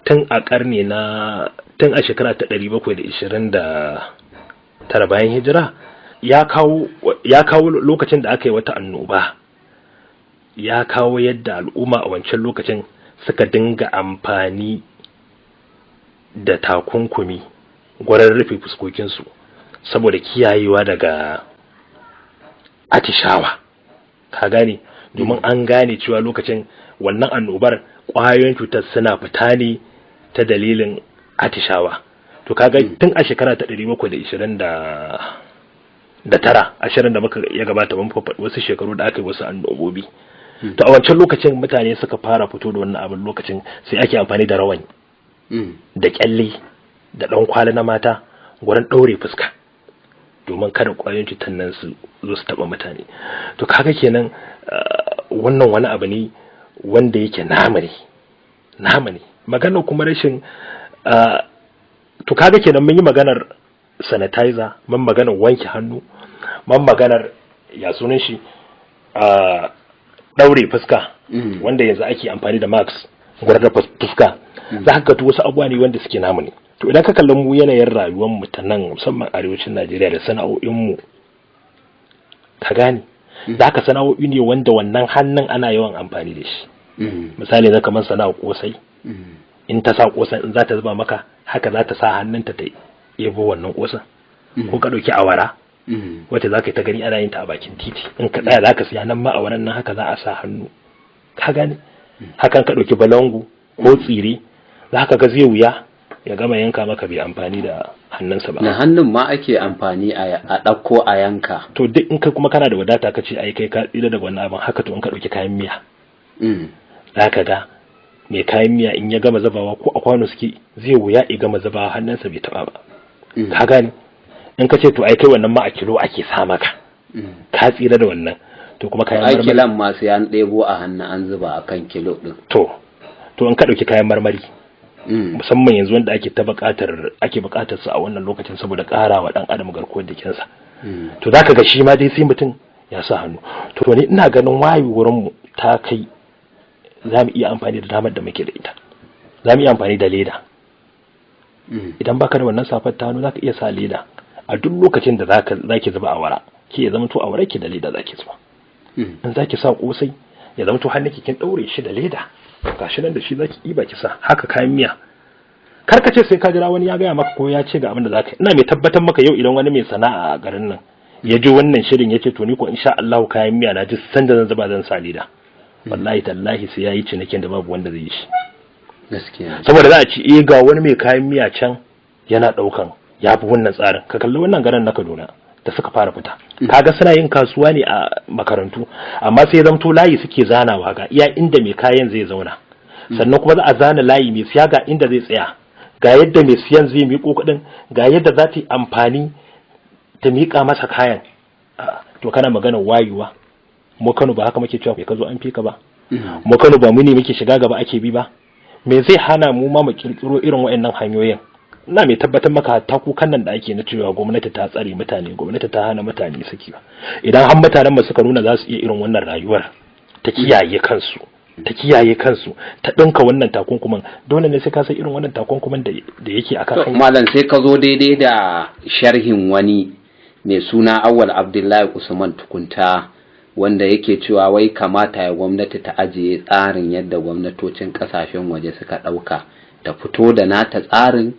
tun a karni na, tun a shekara ta 729 bayan hijira, ya kawo lokacin da aka yi wata annoba, ya kawo yadda al'umma a wancan lokacin suka dinga amfani da takunkumi gurin rufe fuskokinsu saboda kiyayewa daga atishawa. Ka gane? Domin an gane cewa lokacin wannan annobar ƙwayoyin cutar suna fita ne ta dalilin atishawa. To kaga tun a shekara ta 729, 20 da muka ya gabata, mun faɗi wasu shekaru da aka yi wasu annobobi. To a wancan lokacin mutane suka fara fito da wannan abin. Lokacin sai ake amfani da rawani da kyalle da ɗan kwali na mata gurin ɗaure fuska domin kada ƙwayoyin cutar nan su zo su taɓa mutane. To kaga kenan wannan wani abu ne wanda yake namu ne, namu ne. Maganar kuma rashin, to kaga kenan mun yi maganar sanitizer, mun maganar wanke hannu, mun maganar, ya sunan shi, ɗaure fuska, wanda yanzu ake amfani da mask gurin rufe fuska. Za ka ga wasu abubuwa ne wanda suke namu ne. To idan ka kalli mu yanayin rayuwar mu ta nan, musamman arewacin Najeriya, da sana'o'in mu, ka gane, za ka sana'o'i ne wanda wannan hannun ana yawan amfani da shi. Misali na kamar sana'a kosai, in ta sa kosan, in za ta zuba maka, haka za ta sa hannunta ta yebo wannan kosan. Ko ka ɗauki awara, wacce za ka yi ta gani ana yin ta a bakin titi, in ka tsaya za ka siya, nan ma awaran nan haka za a sa hannu. Ka gane? Hakan ka ɗauki balangu ko tsire, za ka ga zai wuya ya gama yanka maka bai amfani da hannunsa ba. Na hannun ma ake amfani a ɗauko a yanka. To duk in kai kuma kana da wadata, ka ce ai kai ka tsira daga wannan abin haka. To in ka ɗauki kayan miya, za ka ga mai kayan miya in ya gama zubawa, ko a kwano suke, zai wuya ya gama zubawa hannunsa bai taɓa ba. Ka gane? In ka ce to ai kai wannan ma a kilo ake sa maka, ka tsira da wannan, to kuma kayan ai marmari kilon ma sai an ɗebo a hannu an zuba a kan kilo ɗin. To in ka ɗauki kayan marmari, musamman yanzu wanda ake ta buƙatar, ake buƙatar su a wannan lokacin saboda ƙara wa ɗan adam garkuwar jikinsa, to zaka ga shi ma dai sai mutum ya sa hannu. To ni ina ganin wayewar mu ta kai za mu iya amfani da damar da muke da ita, za mu iya amfani da leda. Idan baka da wannan safar ta hannu, zaka iya sa leda a duk lokacin da zaki zuba awara. Ki ya zama to awara ki da leda zaki zuba. In zaki sa kosai, ya zama to hannunki kin daure shi da leda, gashi nan da shi zaki iba ki sa. Haka kayan miya, kar ka ce sai ka jira wani ya gaya maka ko ya ce ga abin da zaka yi. Ina mai tabbatar maka, yau idan wani mai sana'a a garin nan ya ji wannan shirin ya ce to ni ko insha Allah kayan miya na ji sanda zan zuba zan sa leda, wallahi tallahi sai yayi cinikin da babu wanda zai yi shi. Gaskiya. Saboda za a ci, eh, ga wani mai kayan miya can yana daukan ya fi wannan tsarin. Ka kalli wannan garin na Kaduna da suka fara fita, kaga suna yin kasuwa ne a makarantu, amma sai zamto layi suke zanawa, ga iya inda mai kayan zai zauna, sannan kuma za a zana layi mai siya ga inda zai tsaya, ga yadda mai siyan zai miƙo kuɗin, ga yadda za ta yi amfani ta miƙa masa kayan. To kana maganar wayewa, mu Kano ba haka muke cewa ka zo an fi ka ba? Mu Kano ba mu ne muke shiga gaba ake bi ba? Me zai hana mu ma mu kirkiro irin waɗannan hanyoyin? Ina mai tabbatar maka, hatta kukan nan da ake na cewa gwamnati ta tsare mutane, gwamnati ta hana mutane saki ba, idan har mutanen mu suka nuna za su iya irin wannan rayuwar ta kiyaye kansu, ta ɗinka wannan takunkumin, dole ne sai ka san irin wannan takunkumin da yake akan hanya. Malam, sai ka zo daidai da sharhin wani mai suna Awwal Abdullahi Usman Tukunta, wanda yake cewa wai kamata ya gwamnati ta ajiye tsarin yadda gwamnatocin kasashen waje suka ɗauka, ta fito da nata tsarin,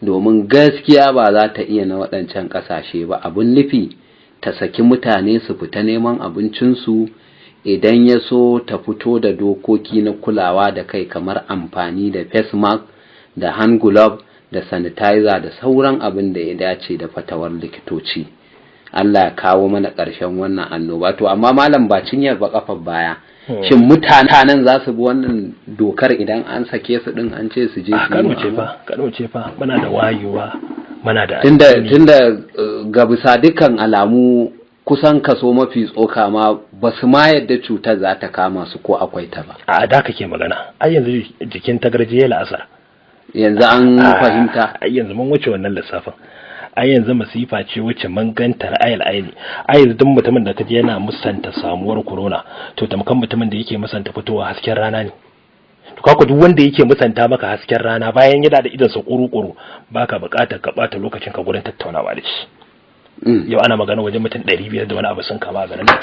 domin gaskiya ba za ta iya na waɗancan ƙasashe ba. Abun nufi, ta saki mutane su fita neman abincinsu, idan ya so ta fito da dokoki na kulawa da kai, kamar amfani da face mask da hand glove da sanitizer da sauran abin da ya dace da fatawar likitoci. Allah ya kawo mana ƙarshen wannan annoba. To amma malam, ba cinyar ba kafar baya, shin mutanen za su bi wannan dokar idan an sake su din, an ce su je su Kano ce fa, Kano ce fa, muna da wayewa, muna da Tunda ga bisa dukkan alamu kusan kaso mafi tsoka ma ba su ma yadda cutar za ta kama su ko akwai ta ba. A da kake magana, ai yanzu jikin tagarje ya la'asar. Yanzu an fahimta. Ai yanzu mun wuce wannan lissafin. Ai yanzu masifa ce wacce mun ganta ra'ayil aini. Ai yanzu duk mutumin da kaje yana musanta samuwar corona, to tamkan mutumin da yake musanta fitowa hasken rana ne. To kaga duk wanda yake musanta maka hasken rana bayan yana da idon sa kuru-kuru, baka buƙatar ka bata lokacin ka gurin tattaunawa da shi. Yau ana magana wajen mutum 500 da wani abu sun kama a garin nan.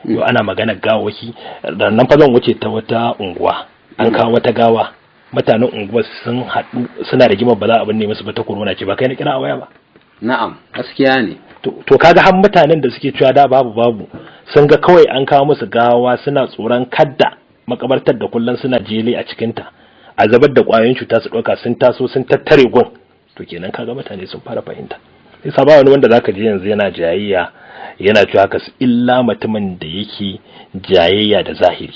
Yau ana magana gawaki. Nan fa zan wuce ta wata unguwa, an kawo wata gawa, mutanen unguwar sun haɗu suna rigimar ba za a binne musu ba, ta corona ce. Ba kai na kira a waya ba? Na'am, gaskiya ne. To kaga har mutanen da suke cewa da babu babu, sun ga kawai an kawo musu gawa, suna tsoron kadda makabartar da kullun suna jele a cikinta a zabar da kwayoyin cuta su ɗauka, sun taso sun tattare gun. To kenan kaga mutane sun fara fahimta. Sai ba wani wanda zaka ji yanzu yana jayayya yana cewa haka, illa mutumin da yake jayayya da zahiri.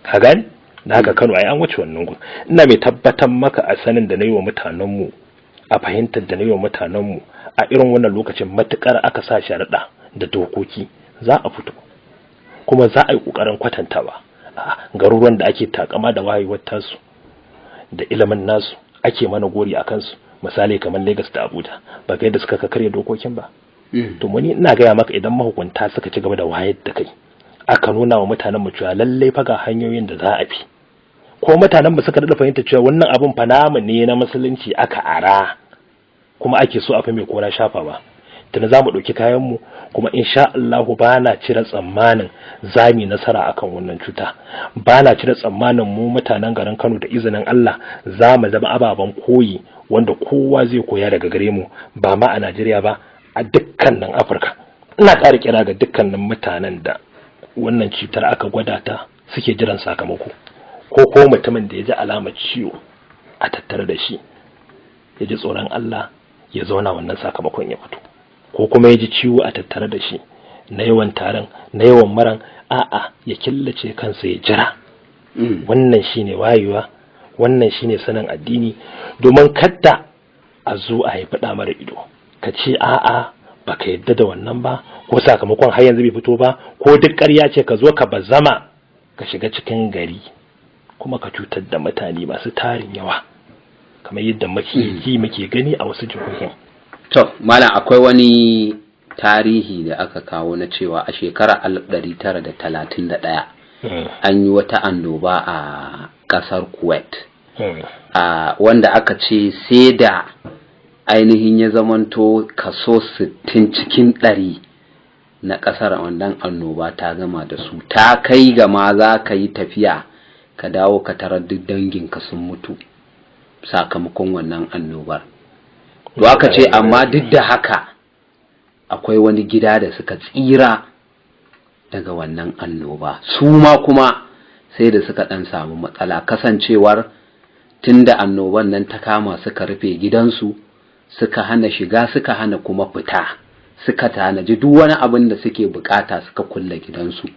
Ka gani, da haka Kano ai an wuce wannan gun. Ina mai tabbatar maka, a sanin da na yi wa mutanenmu, a fahimtar da na yi wa mutanenmu, a irin wannan lokacin matukar aka sa sharaɗa da dokoki, za a fito kuma za a yi ƙoƙarin kwatantawa a garuruwan da ake takama da wayewar tasu da ilimin nasu, ake mana gori a kansu, misali kamar Lagos da Abuja, ba ga yadda suka karya dokokin ba. To muni ina gaya maka, idan mahukunta suka ci gaba da wayar da kai, aka nuna wa mutanen mu cewa lallai fa ga hanyoyin da za a bi, ko mutanen mu suka daɗa fahimta cewa wannan abun fa namu ne na musulunci aka ara kuma ake so a fi mai kora shafawa, tunda za mu ɗauki kayan mu. Kuma insha Allah ba na cire tsammanin za mu yi nasara akan wannan cuta. Ba na cire tsammanin mu mutanen garin Kano, da izinin Allah, za mu zama ababen koyi wanda kowa zai koya daga gare mu, ba ma a Najeriya ba, a dukkanin Afirka. Ina ƙara kira ga dukkanin mutanen da wannan cutar aka gwada ta suke jiran sakamako, ko mutumin da ya ji alamar ciwo a tattare da shi, ya ji tsoron Allah ya zauna wannan sakamakon ya fito, ko kuma ya ji ciwo a tattare da shi na yawan tarin, na yawan maran, a'a, ya killace kansa ya jira. Wannan shine wayewa, wannan shine sanin addini, domin kadda a zo a haifi ɗa mara ido ka ce a'a, baka yadda da wannan ba, ko sakamakon har yanzu bai fito ba, ko duk ƙarya ce, ka zo ka bazama ka shiga cikin gari kuma ka cutar da mutane masu tarin yawa, kamar yadda muke ji muke gani a wasu jihohin. To malam, akwai wani tarihi da aka kawo na cewa a shekarar 1931 an yi wata annoba a ƙasar Kuwait, wanda aka ce sai da ainihin ya zamanto kaso 60 cikin 100 na ƙasar wannan annoba ta gama da su. Ta kai ga ma za ka yi tafiya ka dawo ka tarar duk danginka sun mutu sakamakon wannan annobar. To aka ce amma duk da haka akwai wani gida da suka tsira daga wannan annoba, su ma kuma sai da suka ɗan samu matsala, kasancewar tunda annoban nan ta kama suka rufe gidansu, suka hana shiga, suka hana kuma fita, suka tanaji duk wani abin da suke bukata, suka kulle gidansu.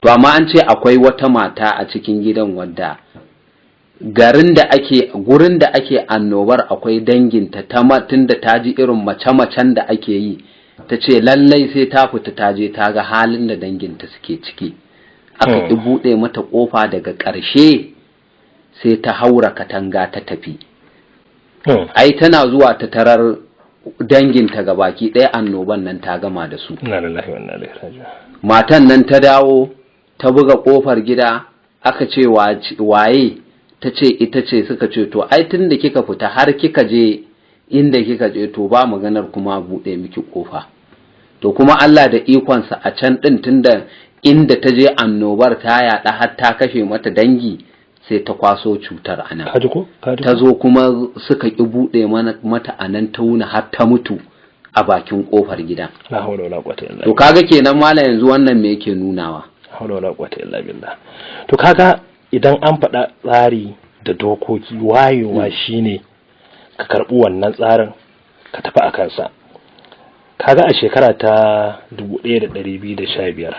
To amma an ce akwai wata mata a cikin gidan wadda garin da ake, gurin da ake annobar, akwai danginta. Ta tunda ta ji irin mace-macen da ake yi, ta ce lallai sai ta fita ta je ta ga halin da danginta suke ciki. Aka ƙi buɗe mata ƙofa. Daga ƙarshe sai ta haura katanga ta tafi. Ai tana zuwa ta tarar danginta ga baki ɗaya annoban nan ta gama da su. Matan nan ta dawo ta buga ƙofar gida, aka ce waye? Ta ce ita ce. Suka ce to ai tun da kika fita har kika je inda kika je, to ba maganar kuma buɗe miki ƙofa. To kuma Allah da ikonsa, a can ɗin, tunda inda ta je annobar ta yaɗa har ta kashe mata dangi, sai ta kwaso cutar anan ta zo, kuma suka ƙi buɗe mata anan, ta wuna har ta mutu a bakin ƙofar gida. To kaga kenan malam, yanzu wannan me yake nunawa? Hawla wala quwwata illa billah. To kaga idan an faɗa tsari da dokoki, wayewa shine ka karɓi wannan tsarin ka tafi a kansa. Kaga a shekara ta 1215,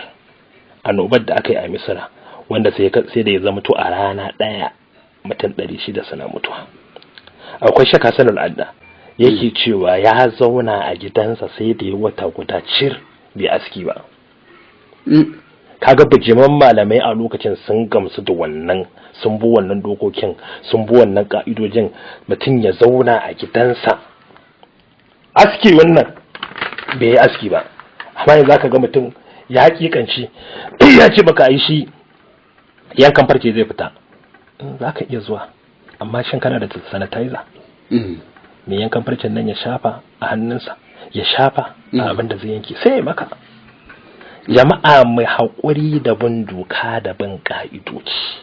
annobar da aka yi a Misira, wanda sai da ya zama to a rana ɗaya mutum 600 suna mutuwa, akwai shaka sanar adda yake cewa ya zauna a gidansa sai da ya wata guda cir bai aski ba. Kaga bijiman malamai a lokacin sun gamsu da wannan, sun bi wannan dokokin, sun bi wannan ka'idojin. Mutum ya zauna a gidansa, Aski wannan bai yi aski ba, amma yanzu zaka ga mutum ya hakikanci ya ce baka yi shi yankan farce zai fita. Za ka iya zuwa, amma shin kana da sanitizer? Mai yankan farcen nan ya shafa a hannunsa, ya shafa a abin da zai yanke, sai ya maka. Jama'a, mai haƙuri da bin doka da bin ƙa'idoci,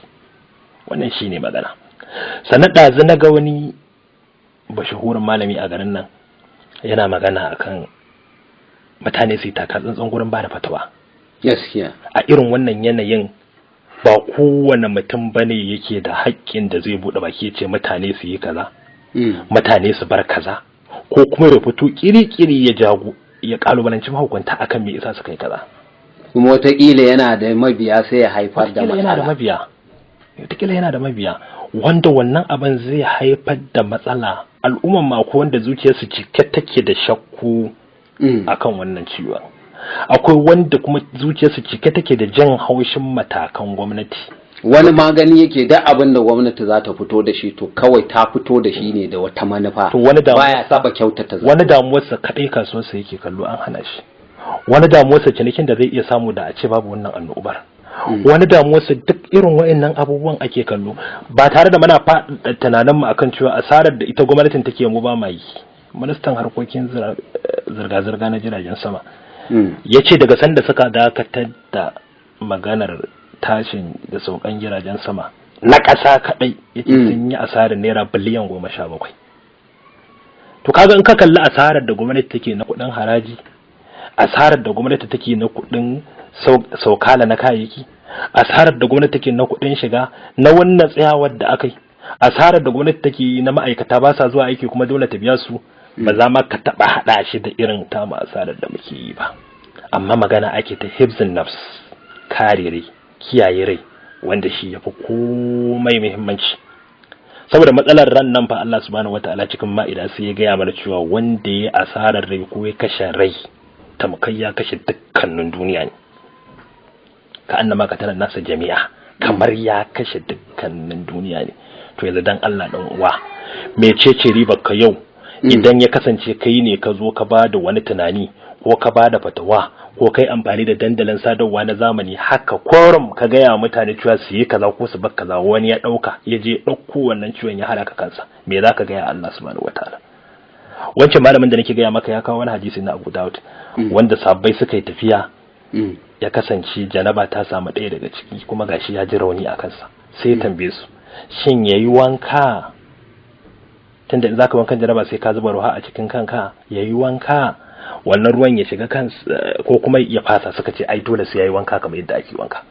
wannan shine magana. Sannan ɗazu na ga wani bashahurin malami a garin nan yana magana akan mutane su yi taka tsantsan gurin ba da fatawa. A irin wannan yanayin, ba kowane mutum bane yake da haƙƙin da zai buɗe baki ya ce mutane su yi kaza, mutane su bar kaza, ko kuma ya fito kiri-kiri ya jago ya kalubalanci mahukunta akan me isa su kai kaza. Kuma wataƙila yana da mabiya, sai ya haifar da Wataƙila yana da matsala. mabiya, wataƙila yana da mabiya wanda wannan abin zai haifar da matsala. Al'umman ma ko wanda zuciyarsu cike take da shakku akan wannan ciwon, akwai wanda kuma zuciyarsu cike take da jan haushin matakan gwamnati. Wani magani yake da abin da gwamnati za ta fito da shi, to kawai ta fito da shi ne da wata manufa. To wani baya saba kyautata zato. Wani damuwarsa kadai kasuwarsa yake kallo, an hana shi. Wani damuwarsa cinikin da zai iya samu da a ce babu wannan annobar. Wani damuwarsa duk irin wa'annan abubuwan ake kallo, ba tare da muna faɗaɗa tunanin mu akan cewa asarar da ita gwamnatin take mu ba ma yi. Ministan harkokin zirga-zirga na jiragen sama ya ce daga sanda suka dakatar da maganar tashin da saukan jiragen sama na ƙasa kaɗai, ya ce sun yi asarar naira biliyan 17. To kaga in ka kalli asarar da gwamnati take na kuɗin haraji, asarar da gwamnati take na kuɗin saukala na kayayyaki, asarar da gwamnati take na kuɗin shiga na wannan tsayawar da aka yi, asarar da gwamnati take yi na ma'aikata ba sa zuwa aiki kuma dole ta biya su, ba za ma ka taɓa haɗa shi da irin tamu asarar da muke yi ba. Amma magana ake ta hibzin nafs, kare rai, kiyaye rai, wanda shi yafi komai muhimmanci. Saboda matsalar ran nan fa, Allah subhanahu wataala cikin Ma'ida sai ya gaya mana cewa wanda ya asarar rai ko ya kashe rai, tamkar ya kashe dukkanin duniya ne. Ka annama qatala nasa jami'a, kamar ya kashe dukkanin duniya ne. To yanzu dan Allah, dan uwa, mecece ribar ka yau idan ya kasance kai ne ka zo ka ba da wani tunani ko ka ba da fatawa ko kai amfani da dandalin sadarwa na zamani haka korum ka gaya wa mutane cewa su yi kaza ko su bar kaza, wani ya ɗauka ya je ɗauko wannan ciwon ya halaka kansa? Me za ka gaya Allah subhanahu wataala? Wancan malamin da nake gaya maka ya kawo wani hadisi na Abu Dawud wanda sabbai suka yi tafiya, ya kasance janaba ta samu ɗaya daga ciki, kuma gashi ya ji rauni a kansa. Sai ya tambaye su, shin yayi wanka, tunda in zaka wankan janaba sai ka zuba ruwa a cikin kanka, yayi wanka wannan ruwan ya shiga kan ko kuma ya fasa? Suka ce ai dole sai yayi wanka kamar yadda ake wanka.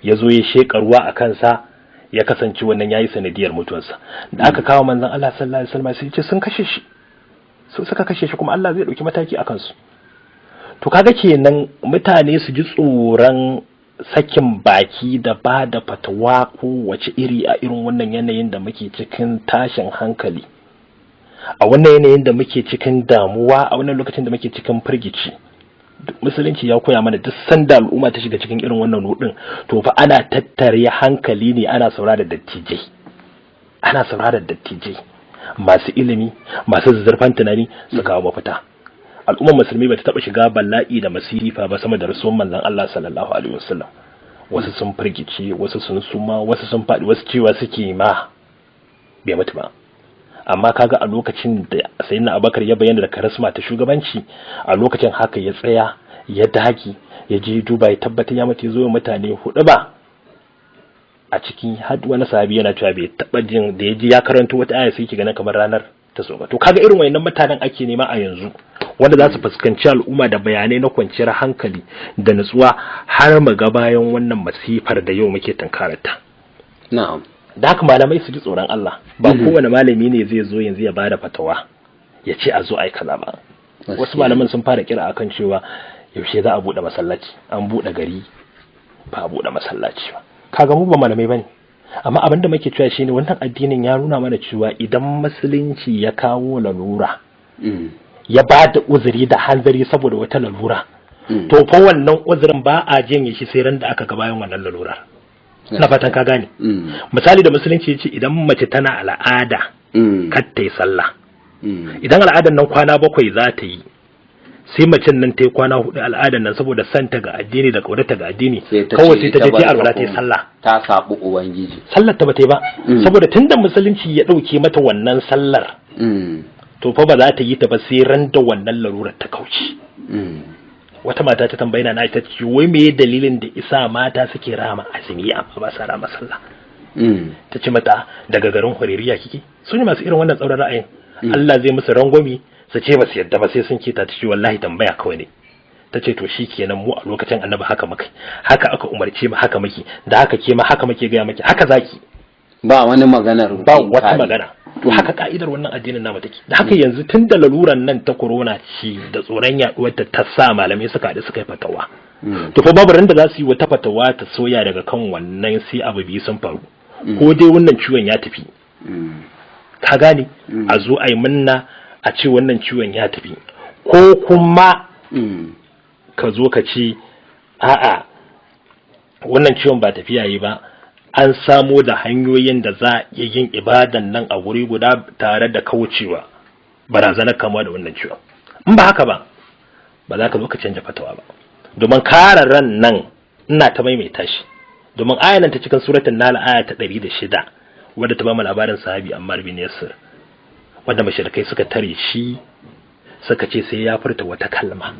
Ya zo ya sheka ruwa a kansa, ya kasance wannan yayi sanadiyar mutuwarsa. Da aka kawo manzon Allah sallallahu alaihi wasallam, sai ya ce sun kashe shi, su suka kashe shi, kuma Allah zai dauki mataki a kansu. To kaga kenan mutane su ji tsoron sakin baki da ba da fatawa ko wace iri a irin wannan yanayin da muke cikin tashin hankali, a wannan yanayin da muke cikin damuwa, a wannan lokacin da muke cikin firgici. Musulunci ya koya mana duk sanda al'umma ta shiga cikin irin wannan rudin, to fa ana tattare hankali ne, ana saurara dattijai, ana saurara dattijai masu ilimi, masu zurfan tunani, su kawo mafita. Al'ummar musulmi bata taba shiga bala'i da masifa ba sama da rasuwan manzon Allah sallallahu alaihi wasallam. Wasu sun firgice, wasu sun suma, wasu sun faɗi, wasu cewa suke ma bai mutu ba. Amma kaga a lokacin da Sayyidina Abubakar ya bayyana da karisma ta shugabanci, a lokacin haka ya tsaya, ya dage, ya je duba, ya tabbatar ya mutu, ya zo mutane hudu ba. A cikin har wani sahabi yana cewa bai taba jin da ya ji ya karanto wata aya sai ki ganin kamar ranar ta sauka. To kaga irin wayannan mutanen ake nema a yanzu, wanda za su fuskanci al'umma da bayanai na kwanciyar hankali da nutsuwa har mu ga bayan wannan masifar da yau muke tunkararta. Da haka malamai su ji tsoron Allah. Ba kowane malami ne zai zo yanzu ya bada fatawa ya ce a zo ai kaza ba. Wasu malaman sun fara kira akan cewa yaushe za a bude masallaci, an bude gari ba a bude masallaci ba. Kaga mu ba malamai bane, amma abin da muke cewa shine wannan addinin ya nuna mana cewa idan musulunci ya kawo lalura, ya ba da uzuri da hanzari saboda wata lalura, to fa wannan uzurin ba a janye shi sai ran da aka ga bayan wannan lalurar. Ina fatan ka gane. Misali, da musulunci ya ce idan mace tana al'ada kar ta yi sallah. Idan al'adar nan kwana 7 za ta yi, sai macen nan ta yi kwana 4 al'adar nan saboda santa ga addini da kaunarta ga addini, kawai sai ta je ta alwala ta yi sallah, ta sabu ubangiji, sallar ta ba ta yi ba. Saboda tunda musulunci ya dauke mata wannan sallar, to fa ba za ta yi ta ba sai ran da wannan larurar ta kauce. Wata mata ta tambayi na ta ce, wai me dalilin da isa mata suke rama azumi amma ba sa rama sallah? Ta ce mata, daga garin Huririya kike? Su ne masu irin wannan tsauran ra'ayin. Allah zai musu rangwami su ce ba su yadda ba sai sun kita. Ta ce, wallahi tambaya kawai ne. Ta ce, to shi kenan, mu a lokacin Annabi haka muka, haka aka umarce mu, haka muke da haka, ke ma haka muke gaya maki, haka zaki. Ba wani maganar ba wata magana. To haka ka'idar wannan addinin namu take. Da haka yanzu tun da laluran nan ta corona ce da tsoron yaduwar ta ta sa malamai suka haɗu suka yi fatawa, to fa babu ran da za su yi wata fatawa ta soya daga kan wannan sai abu biyu sun faru: ko dai wannan ciwon ya tafi, ka gane, a zo a yi munna a ce wannan ciwon ya tafi, ko kuma ka zo ka ce a'a, wannan ciwon ba tafiya yi ba, an samo da hanyoyin da za a iya yin ibadan nan a guri guda tare da kaucewa barazanar kamuwa da wannan ciwon. In ba haka ba, ba za ka zo ka canja fatawa ba, domin kare ran nan ina ta maimaita shi, domin ayan nan ta cikin suratul Nahl, aya ta 106, wadda ta bamu labarin sahabi Ammar bin Yasir, wanda mushrikai suka tare shi suka ce sai ya furta wata kalma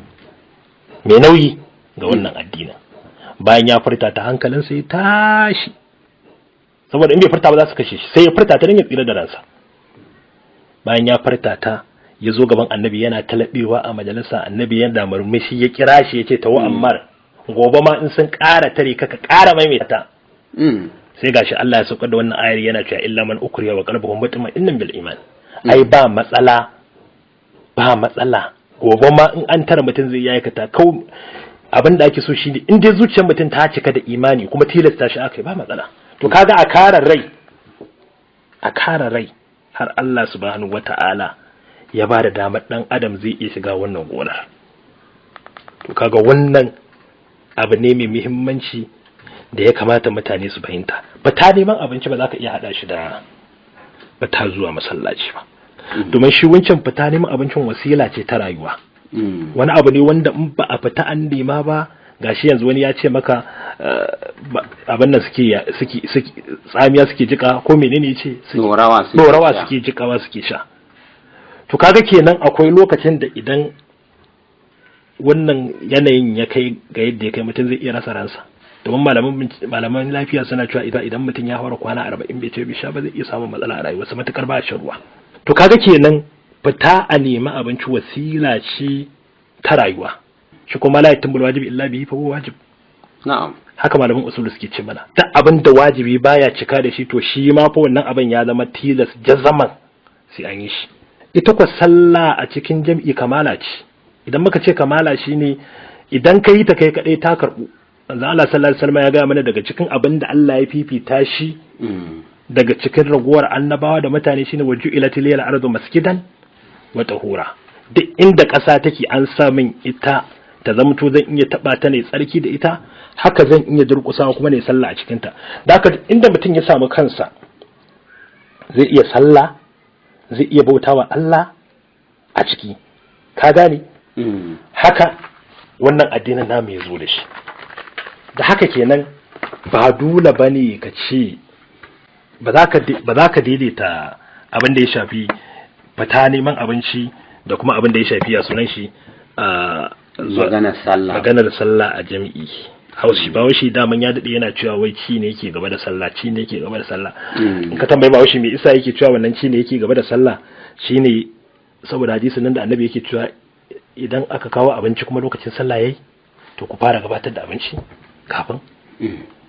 mai nauyi ga wannan addinin. Bayan ya furta ta, hankalinsa ya tashi, saboda in bai furta ba za su kashe shi. Sai ya furta ta don ya tsira da ransa. Bayan ya furta ta, ya zo gaban Annabi yana talabewa a majalisa. Annabi yana murmushi, ya kira shi ya ce, "Tawo Ammar, gobe ma in sun ƙara tare ka, ka ƙara maimaita ta." Sai gashi Allah ya saukar da wannan ayar yana cewa, "Illa man ukriha wa qalbuhu mutma'innan bil iman." Ai ba matsala, ba matsala, gobe ma in an tara mutum zai aikata. Kau abin da ake so shine in dai zuciyar mutum ta cika da imani kuma tilasta shi aka yi, ba matsala. To kaga a kare rai, a kare rai, har Allah subhanahu wata'ala ya ba da damar dan adam zai iya shiga wannan gonar. To kaga wannan abu ne mai muhimmanci da ya kamata mutane su fahimta. Ba ta neman abinci ba za ka iya hada shi da ba ta zuwa masallaci ba, domin shi wancan fita neman abincin wasila ce ta rayuwa, wani abu ne wanda in ba a fita an nema ba. Gashi yanzu wani ya ce maka abin nan suke tsamiya suke jika, ko menene yace? Dorawa. Dorawa suke jikawa suke sha. To kaga kenan akwai lokacin da idan wannan yanayin ya kai ga yadda ya kai, mutum zai iya rasa ransa, domin malaman lafiya suna cewa idan mutum ya fara kwana 40 bai ce bai sha ba, zai iya samun matsala a rayuwarsa matukar ba shan ruwa. To kaga kenan fita a nemi abinci wasila ce ta rayuwa. Shi kuma la yatimul wajibi illa bihi fa huwa wajib. Haka malaman usul suke ce mana, duk abin da wajibi baya cika da shi, to shi ma fa wannan abin ya zama tilas jazaman sai an yi shi. Ita kwa sallah a cikin jam'i kamala ce. Idan muka ce kamala, shine idan ka yi ta kai kadai ta karbu. Manzo Allah sallallahu alaihi wasallam ya ga mana daga cikin abin da Allah ya fifita shi daga cikin raguwar annabawa da mutane shine "Wa ju'ilat liyal ardu masjidan wa tahura". Duk inda ƙasa take, an sa min ita ta zamto zan iya taba ta ne tsarki da ita, haka zan iya durƙusawa kuma ne sallah a cikin ta. Da haka inda mutum ya samu kansa zai iya sallah, zai iya bautawa Allah a ciki, ka gane? Haka wannan addinin namu ya zo da shi. Da haka kenan ba dole bane ka ce ba za ka daidaita abin da ya shafi fita neman abinci da kuma abin da ya shafi, ya sunan shi, maganar sallah. Maganar sallah a jami'i. Haushi Bahaushe daman ya daɗe yana cewa wai ci ne yake gaba da sallah, ci ne yake gaba da sallah. In ka tambayi Bahaushe me isa yake cewa wannan ci ne yake gaba da sallah, shine saboda hadisin nan da Annabi yake cewa idan aka kawo abinci kuma lokacin sallah yayi, to ku fara gabatar da abinci kafin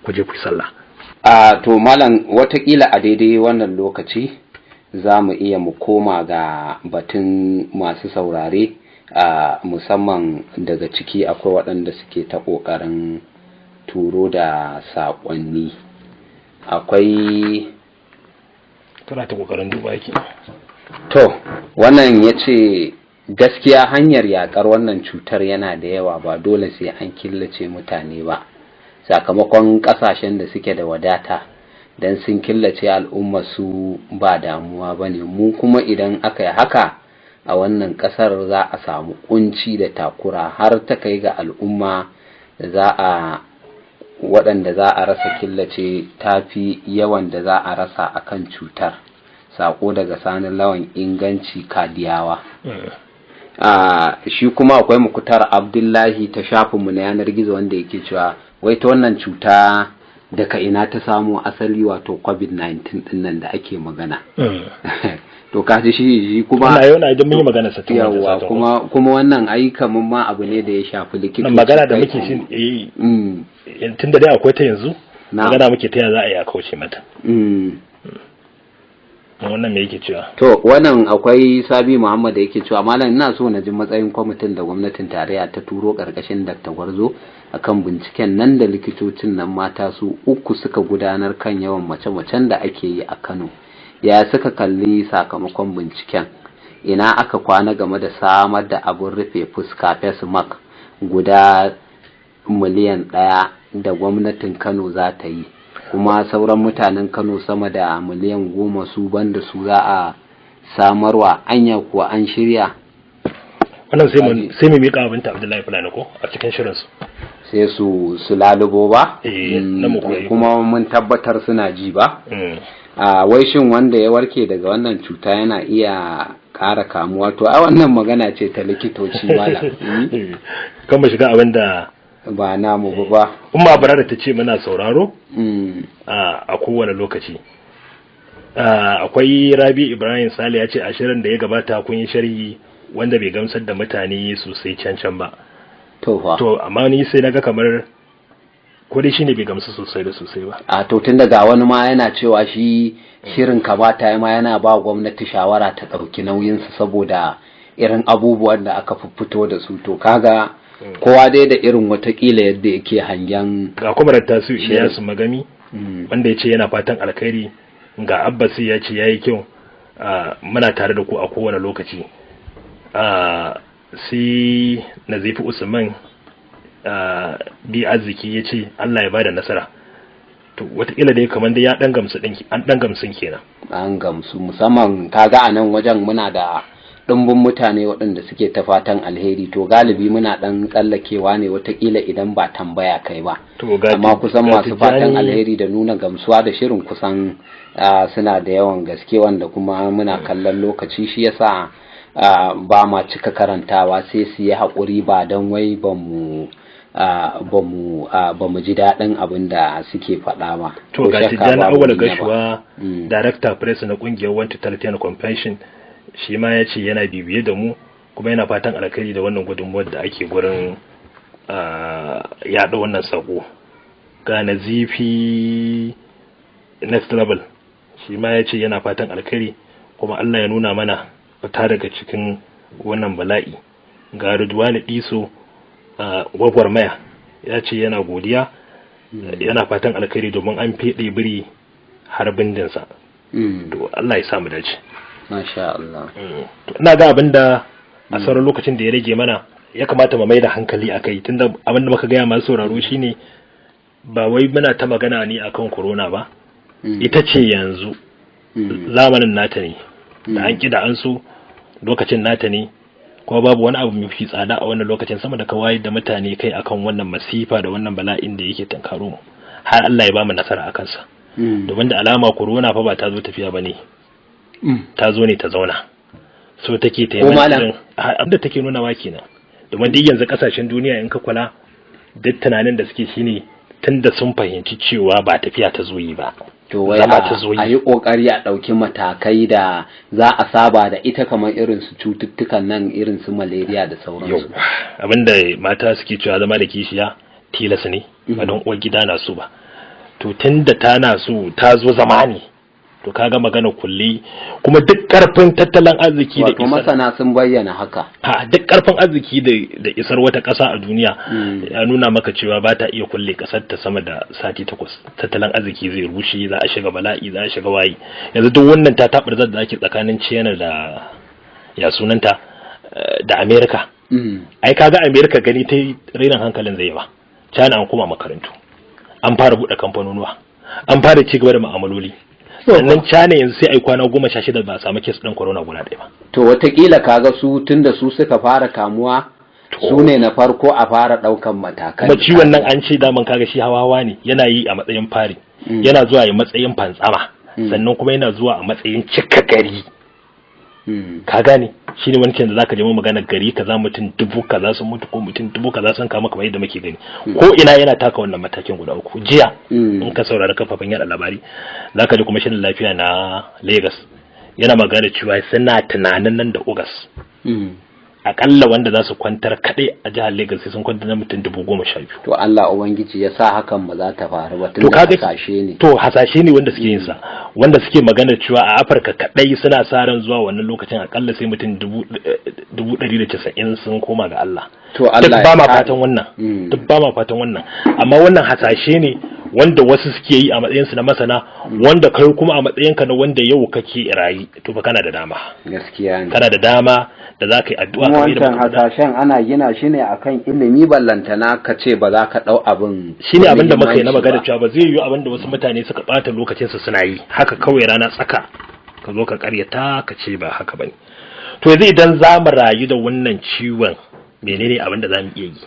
ku je ku yi sallah. A to malam, watakila a daidai wannan lokaci za mu iya mu koma ga batun masu saurare, a musamman daga ciki akwai waɗanda suke ta ƙoƙarin turo da saƙonni. Akwai Kana ta kokarin duba yake. To wannan ya ce, gaskiya hanyar yakar wannan cutar yana da yawa, ba dole sai an killace mutane ba, sakamakon kasashen da suke da wadata dan sun killace al'umma su ba damuwa ba ne. Mu kuma idan aka yi haka A wannan kasar za a samu kunci da takura har ta kai ga al'umma za a waɗanda za a rasa killace tafi yawan da za a rasa akan cutar. Sako daga Sanin Lawan Inganci Kadiyawa. Shi kuma akwai Mukutar Abdullahi ta shafinmu na yanar gizo, wanda yake cewa wai ta wannan cuta daga ina ta samo asali, wato COVID-19 din nan da ake magana. To kaji shi kuma Ina yau na idan mun yi magana sa tun wancan Yawa. satin. Kuma wannan ai kaman ma abu ne da ya shafi likitoci. Nan magana da kai muke ko- shi tunda dai akwai ta yanzu, magana muke ta ya za a yi a kauce mata. Wannan me yake cewa? To wannan akwai Sabi Muhammad da yake cewa, malam, ina so na ji matsayin kwamitin da gwamnatin tarayya ta turo karkashin Dr. Gwarzo akan binciken nan da likitocin nan mata su uku suka gudanar kan yawan mace-macen da ake yi a Kano. Ya suka kalli sakamakon binciken? Ina aka kwana game da samar da abin rufe fuska, face mask, guda 1 miliyan da gwamnatin Kano za ta yi? Kuma sauran mutanen Kano sama da miliyan 10 su banda su za a samarwa? Anya kuwa an shirya? Wannan sai mu mika abin ta Abdullahi Fulani ko a cikin shirin su. Sai su lalubo ba. Eh, na mu koyi. Kuma mun tabbatar suna ji ba. A wai shin wanda ya warke daga wannan cuta yana iya ƙara kamuwa? To a wannan magana ce ta likitoci, malam. Kan mu shiga abin da ba namu ba ba. Umma Barara ta ce muna sauraro a kowane lokaci. Akwai Rabi Ibrahim Sale, ya ce a shirin da ya gabata kun yi sharhi wanda bai gamsar da mutane sosai can can ba. To fa. To amma ni sai naga kamar ko dai shine bai gamsu sosai da sosai ba. A to tun daga wani ma yana cewa shi shirin kamata ma yana ba gwamnati shawara ta ɗauki nauyinsa saboda irin abubuwan da aka fito da su. To kaga kowa dai da irin watakila yadda yake hangen. Ga kwamarar Tasu Iyasu Magami, wanda ya ce yana fatan alkhairi. Ga Abbasi, ya ce yayi kyau, muna tare da ku a kowane lokaci. Sai Nazifi Usman bi Arziki, ya ce Allah ya bada nasara. To watakila dai kamar dai ya dan gamsu din, an dan gamsun kenan. An gamsu, musamman kaga a nan wajen muna da ɗumbin mutane waɗanda suke ta fatan alheri. To galibi muna ɗan tsallakewa ne watakila idan ba tambaya kai ba. To ga Amma kusan ga masu fatan Tijjani- alheri da nuna gamsuwa da shirin kusan suna da yawan gaske, wanda kuma muna kallon lokaci, shi yasa ba ma cika karantawa. Sai su yi haƙuri, ba don wai ba mu ji daɗin abin da suke faɗa ba. To Ko ga shakka Tijjani babu Awal mun yaba. Gashuwa, director press na kungiyar One Totality and Compassion, shi ma ya ce yana bibiye da mu kuma yana fatan alkhairi da wannan gudunmuwar da ake gurin yaɗa wannan sako. Ga Nazifi Next Level, shi ma ya ce yana fatan alkhairi kuma Allah ya nuna mana fita daga cikin wannan bala'i. Ga Ridwani Diso Gwagwarmaya, ya ce yana godiya, yana fatan alkhairi domin an feɗe biri har bindinsa. To Allah ya sa mu dace. Masha Allah. To ina ga abinda a sauran lokacin da ya rage mana ya kamata mu mai da hankali akai, tunda abinda muka gaya masu sauraro shine ba wai muna ta magana ne akan corona ba. Ita ce yanzu zamanin nata ne, da an ƙi da an so, lokacin nata ne, kuma babu wani abu mafi tsada a wannan lokacin sama da kawai da mutane kai akan wannan masifa da wannan bala'in da yake tunkaro mu, har Allah ya bamu nasara a kansa. Domin da alama corona fa ba ta zo tafiya bane, ta zo ne ta zauna. So take ta yi Ko mana malam? Abin da take nuna wa kenan, domin duk yanzu kasashen duniya in ka kula, duk tunanin da suke shine tunda sun fahimci cewa ba tafiya ta zo yi ba, To wai zama ta zo a yi kokari a ɗauki matakai da za a saba da ita, kamar irin su cututtukan nan, irin su malaria da Yau sauransu. Abinda mata suke cewa, zama da kishiya tilas ne, ba don uwar gida na so ba. To tunda ta na so, ta zo zama ne. To kaga magana kulle kuma duk karfin tattalin arziki da Wato isar masana sun bayyana haka. Ha, duk karfin arziki da isar wata ƙasa a duniya ya nuna maka cewa ba ta iya kulle ƙasar ta sama da sati 8, tattalin arziki zai rushe, za a shiga bala'i, za a shiga wayi. Yanzu duk wannan ta tabar da ake tsakanin China da ya sunanta da America, ai kaga America gani ta yi rainin hankalin zai ba China, an koma makarantu, an fara buɗe kamfanonuwa, an fara ci gaba da mu'amaloli. Sannan China yanzu sai ai kwana 16 ba a samu case ɗin corona guda ɗaya ba. To watakila kaga su tunda su suka fara kamuwa, su ne na farko a fara ɗaukan matakan. Kuma ciwon nan an ce daman kaga shi hawa hawa ne, yana yi a matsayin fari, yana zuwa ya matsayin fantsama, sannan kuma yana zuwa a matsayin cika gari. Ka gane, shine wancan da zaka je mu magana gari kaza mutum 10,000 sun mutu ko mutum 10,000 sun kama, kamar yadda muke gani ko ina yana taka wannan matakin guda uku. Jiya in ka saurari kafafen yada labari, zaka ji kwamishinan lafiya na Lagos yana magana cewa suna tunanin nan da August akalla wanda za su kwantar kadai a jihar Lagos sai sun kwantar na mutum 12,000. To Allah Ubangiji ya sa hakan ba za ta faru ba, To tun da kaga hasashe ne. To hasashe ne wanda suke yin sa, wanda suke magana cewa a Afirka kadai suna sa ran zuwa wannan lokacin akalla sai mutum 190,000 sun koma ga Allah. To Allah Duk ba ma ya kare. fatan wannan. Duk ba ma fatan wannan, amma wannan hasashe ne wanda wasu suke yi a matsayinsu na masana, wanda kai kuma a matsayinka na wanda yau kake rayi, to fa kana da dama. Gaskiya ne. Kana da dama da za ka yi addu'a Kuma kamar yadda wancan muka faɗa. hasashen ana gina shi ne akan ilimi, ballantana ka ce ba za ka ɗau abin Shine abin da muka yi na muhimmanci magana ba. cewa ba zai yiwu abin da wasu mutane suka bata lokacin su suna yi haka kawai, rana tsaka ka zo ka karyata ka ce ba haka bane. To yanzu idan za mu rayu da wannan ciwon, menene abin da za mu iya yi?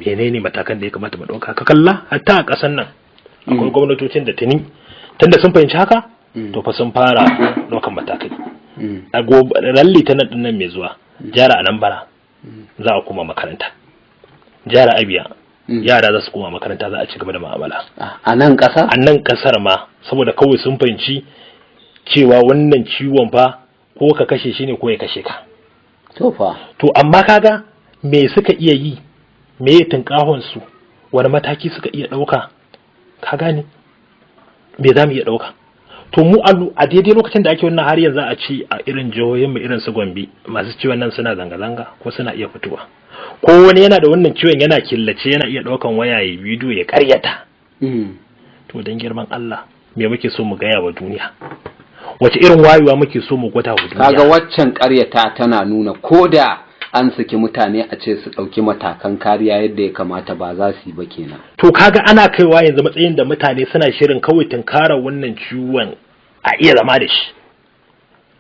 Menene matakan da ya kamata mu ɗauka? Ka kalla hatta a ƙasar nan akwai gwamnatocin da tuni tunda sun fahimci haka, to fa sun fara ɗaukan matakai. A gobe, ran Litinin ɗin nan mai zuwa, jihar Anambra za a koma makaranta, jihar Abia yara za su koma makaranta, za a ci gaba da mu'amala. A nan ƙasa? A nan kasar ma, saboda kawai sun fahimci cewa wannan ciwon fa ko ka kashe shi ne ko ya kashe ka. To fa. To amma kaga me suka iya yi? Me ya tunkahon su? Wani mataki suka iya ɗauka? Ka gane, me za mu iya ɗauka? To mu a daidai lokacin da ake wannan, har yanzu a ci a irin jihohin mu irin su Gombe, masu ciwon nan suna zanga-zanga ko suna iya fitowa, ko wani yana da wannan ciwon yana killace, yana iya ɗaukan waya ya bidiyo ya karyata. To dan girman Allah, me muke so mu gaya wa duniya? Wace irin wayewa muke so mu gwada wa duniya? Kaga waccan ƙaryata tana nuna ko da an saki mutane a ce su ɗauki matakan kariya yadda ya kamata, ba za su yi ba kenan. To kaga ana kaiwa yanzu matsayin da mutane suna shirin kawai tunkarar wannan ciwon, a iya zama da shi.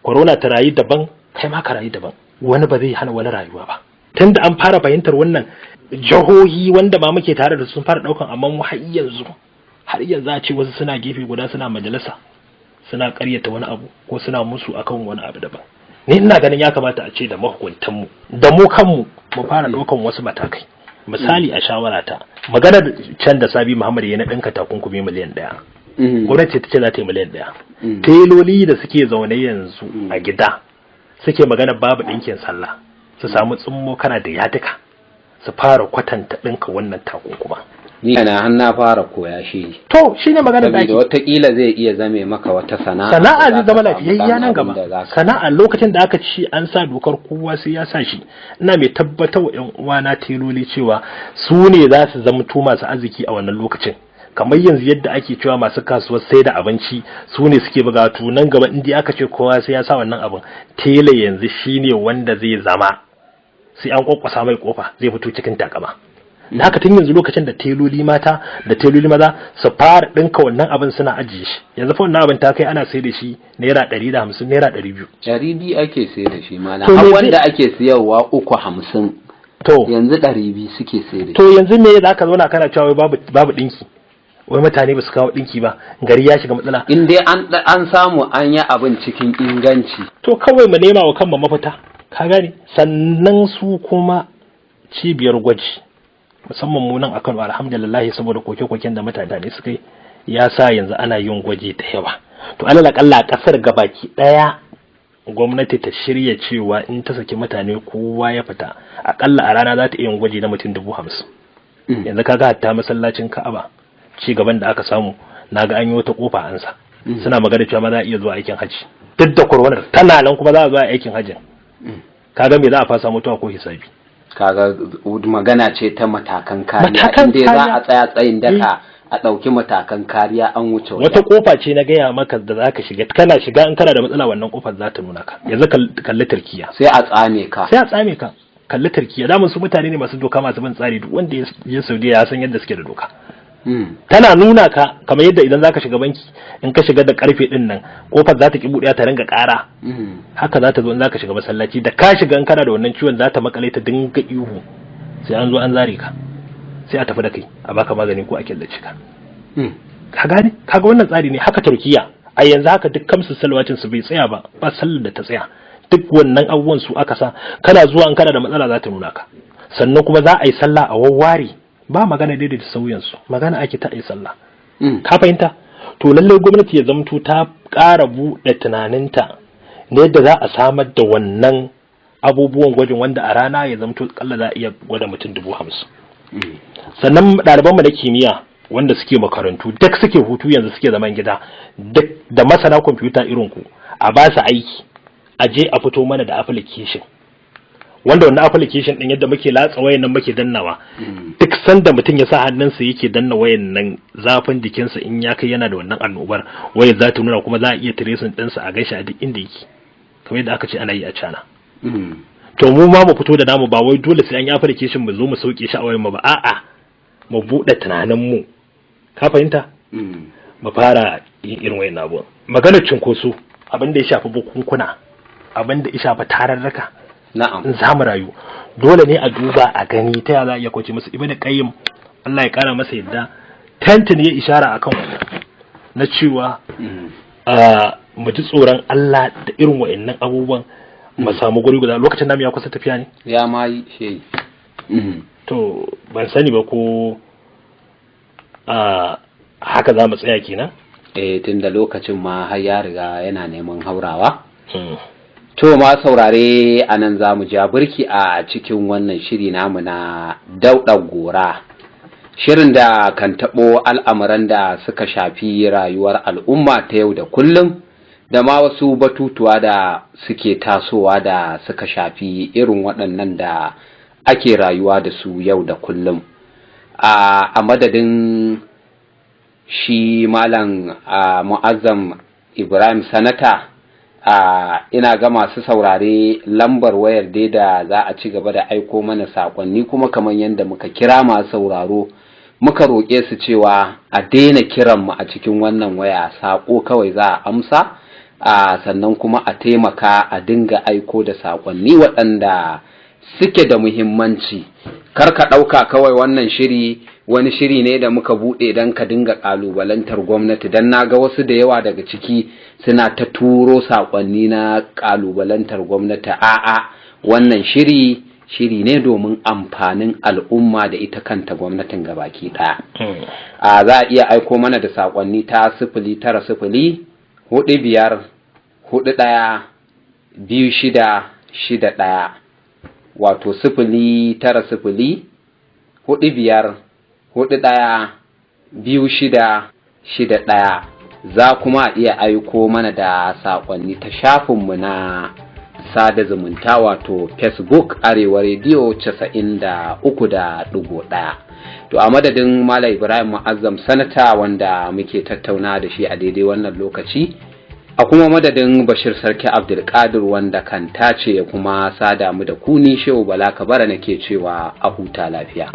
Corona ta rayu daban, kai ma ka rayu daban, wani ba zai hana wani rayuwa ba. Tunda an fara fahimtar wannan, jihohi wanda ma muke tare da su sun fara daukan, amma mu har yanzu a ce wasu suna gefe guda suna majalisa suna karyata wani abu ko suna musu akan wani abu daban. Ni ina ganin ya kamata a ce da mahukuntanmu da mu kanmu mu fara daukan wasu matakai. Misali, a shawara ta, maganar can da Sabi Muhammad ya na ɗinka takunkumi 1 miliyan. Gwamnati ta ce za ta yi 1 miliyan. Teloli da suke zaune yanzu a gida suke magana babu ɗinkin sallah, su samu tsummo kana da yadika su fara kwatanta ɗinka wannan takunkuma. Ni na har na fara koya shi. To shine maganar da Saboda ake. watakila zai iya zame maka wata sana'a. Sana'a da zai za zama ka samu lafiyayya ɗan nan abin gaba. da za ka- Sana'a, lokacin da aka ci an sa dokar kowa sai ya sa shi, ina mai tabbatar wa yan uwana teloli cewa su ne za su zamto masu arziki a wannan lokacin, kamar yanzu yadda ake cewa masu kasuwar sai da abinci su ne suke buga. To nan gaba in dai aka ce kowa sai ya sa wannan abin, tela yanzu shine wanda zai zama sai an kwakwasa mai kofa zai fito cikin takama. Da haka tun yanzu, lokacin da teloli mata da teloli maza su fara ɗinka wannan abin suna ajiye shi. Yanzu fa wannan abin ta kai ana sai da shi naira 150, naira 200. 200 ake sai da shi malam. To Har me wanda ake siyarwa 350. To Yanzu 200 suke sai da shi. To yanzu me za ka zauna kana cewa wai babu ɗinki, wai mutane ba su kawo ɗinki ba, gari ya shiga matsala? In dai an samu an yi abin cikin inganci. To kawai mu nema wa kanmu mafita, ka gane. Sannan su kuma cibiyar gwaji, musamman mu nan a Kano, alhamdulillah, saboda koke-koken da mutane suka yi ya sa yanzu ana yin gwaji da yawa. To alal akalla a kasar gabaki daya gwamnati ta shirya cewa in ta saki mutane kowa ya fita, akalla a rana za ta iya yin gwaji na mutum 50,000. Yanzu kaga hatta masallacin Ka'aba, ci gaban da aka samu, naga an yi wata kofa an sa. Suna magana cewa ma za a iya zuwa aikin haji duk da koronar tana nan, kuma za a zuwa aikin hajjin. Kaga me za a fasa mutuwa ko hisabi? Kaga magana ce ta matakan kariya. Matakan In dai za kariya. a tsaya tsayin daka a ɗauki matakan kariya, an wuce wajen. Wata kofa ce na gaya maka da zaka shiga, kana shiga in kana da matsala wannan kofar za ta nuna ka. Yanzu kalli Turkiya. Sai a tsame ka. Sai a tsame ka. Kalli Turkiya, damun su mutane ne masu doka, masu bin tsari. Duk wanda ya je Saudiya ya san yadda suke da doka. Tana nuna ka kamar yadda idan zaka shiga banki, in ka shiga da karfe din nan, kofar za ta ki buɗewa, ta ringa ƙara. Haka za ta zo in zaka shiga masallaci. Da ka shiga, in kana da wannan ciwon, za ta makale ta dinga ihu, sai an zo an zare ka, sai a tafi da kai a baka magani ko a killace ka. Ka gane? Kaga wannan tsari ne. Haka Turkiya a yanzu haka, duk kamsu salwacin su bai tsaya ba, ba sallar da ta tsaya. Duk wannan abubuwan su aka sa. Kana zuwa, in kana da matsala, za ta nuna ka. Sannan kuma za a yi sallah a wawware, ba magana daidaita sauyan su, magana ake ta a yi sallah. Ka fahimta? To lallai gwamnati ya zamto ta ƙara buɗe tunaninta na yadda za a samar da wannan abubuwan gwajin, wanda a rana ya zamto kalla za a iya gwada mutum 50,000. Sannan ɗalibanmu na kimiyya wanda suke makarantu, duk suke hutu yanzu, suke zaman gida, duk da masana kwamfuta irin ku, a ba su aiki, a je a fito mana da application, wanda wannan application din, yadda muke latsa wayan nan muke dannawa, duk sanda mutum ya sa hannunsa yake danna wayan nan, zafin jikinsa in ya kai yana da wannan annobar, wayar za ta nuna, kuma za a iya tracing ɗinsa a gaishe a duk inda yake, kamar yadda aka ce ana yi a China. To mu ma mu fito da namu. Ba wai dole sai an yi application mu zo mu sauke shi a wayan mu ba, a'a, mu buɗe tunanin mu, ka fahimta, mu fara yin irin wayan abubuwan. Maganar cinkoso, abin da ya shafi bukunkuna, abin da ya shafi tararraka, in za mu rayu, dole ne a duba a gani ta ya za a iya kauce musu. Ibnu Qayyim, Allah ya kara masa yadda, tantin ya ishara akan wannan na cewa mu ji tsoron Allah da irin wa'annan abubuwan, mu samu guri guda. Lokacin namu ya kusa tafiya ne. Ya ma yi shehi. To ban sani ba ko haka za mu tsaya kenan. Eh, tunda lokacin ma har ya riga yana neman haurawa. To ma saurare, a nan za mu ja birki a cikin wannan shiri namu na Dauɗa Gora. Shirin da kan taɓo al'amuran da suka shafi rayuwar al'umma ta yau da kullum, da ma wasu batutuwa da suke tasowa da suka shafi irin waɗannan da ake rayuwa da su yau da kullum. A madadin shi Malam Mu'azzam Ibrahim Sanata, ina ga masu saurare, lambar wayar dai da za a ci gaba da aiko mana saƙonni, kuma kamar yadda muka kira masu sauraro muka roƙe su cewa a daina kiran mu a cikin wannan waya, saƙo kawai za a amsa. Sannan kuma a taimaka a dinga aiko da saƙonni waɗanda suke da muhimmanci. Kar ka ɗauka kawai wannan shiri wani shiri ne da muka buɗe don ka dinga ƙalubalantar gwamnati, don na ga wasu da yawa daga ciki suna ta turo saƙonni na ƙalubalantar gwamnati. A'a, wannan shiri shiri ne domin amfanin al'umma da ita kanta gwamnatin gabaki ɗaya. A za a iya aiko mana da saƙonni ta 09045412661, wato 09045412661. Za kuma a iya aiko mana da saƙonni ta shafinmu na sada zumunta, wato Facebook, Arewa Rediyo 93.1. To a madadin Malam Ibrahim Mu'azzam Sanata, wanda muke tattauna da shi a daidai wannan lokaci, a kuma madadin Bashir Sarki Abdulkadir, wanda kan tace ya kuma sada mu da kuni, Shehu Bala Kabara nake cewa a huta lafiya.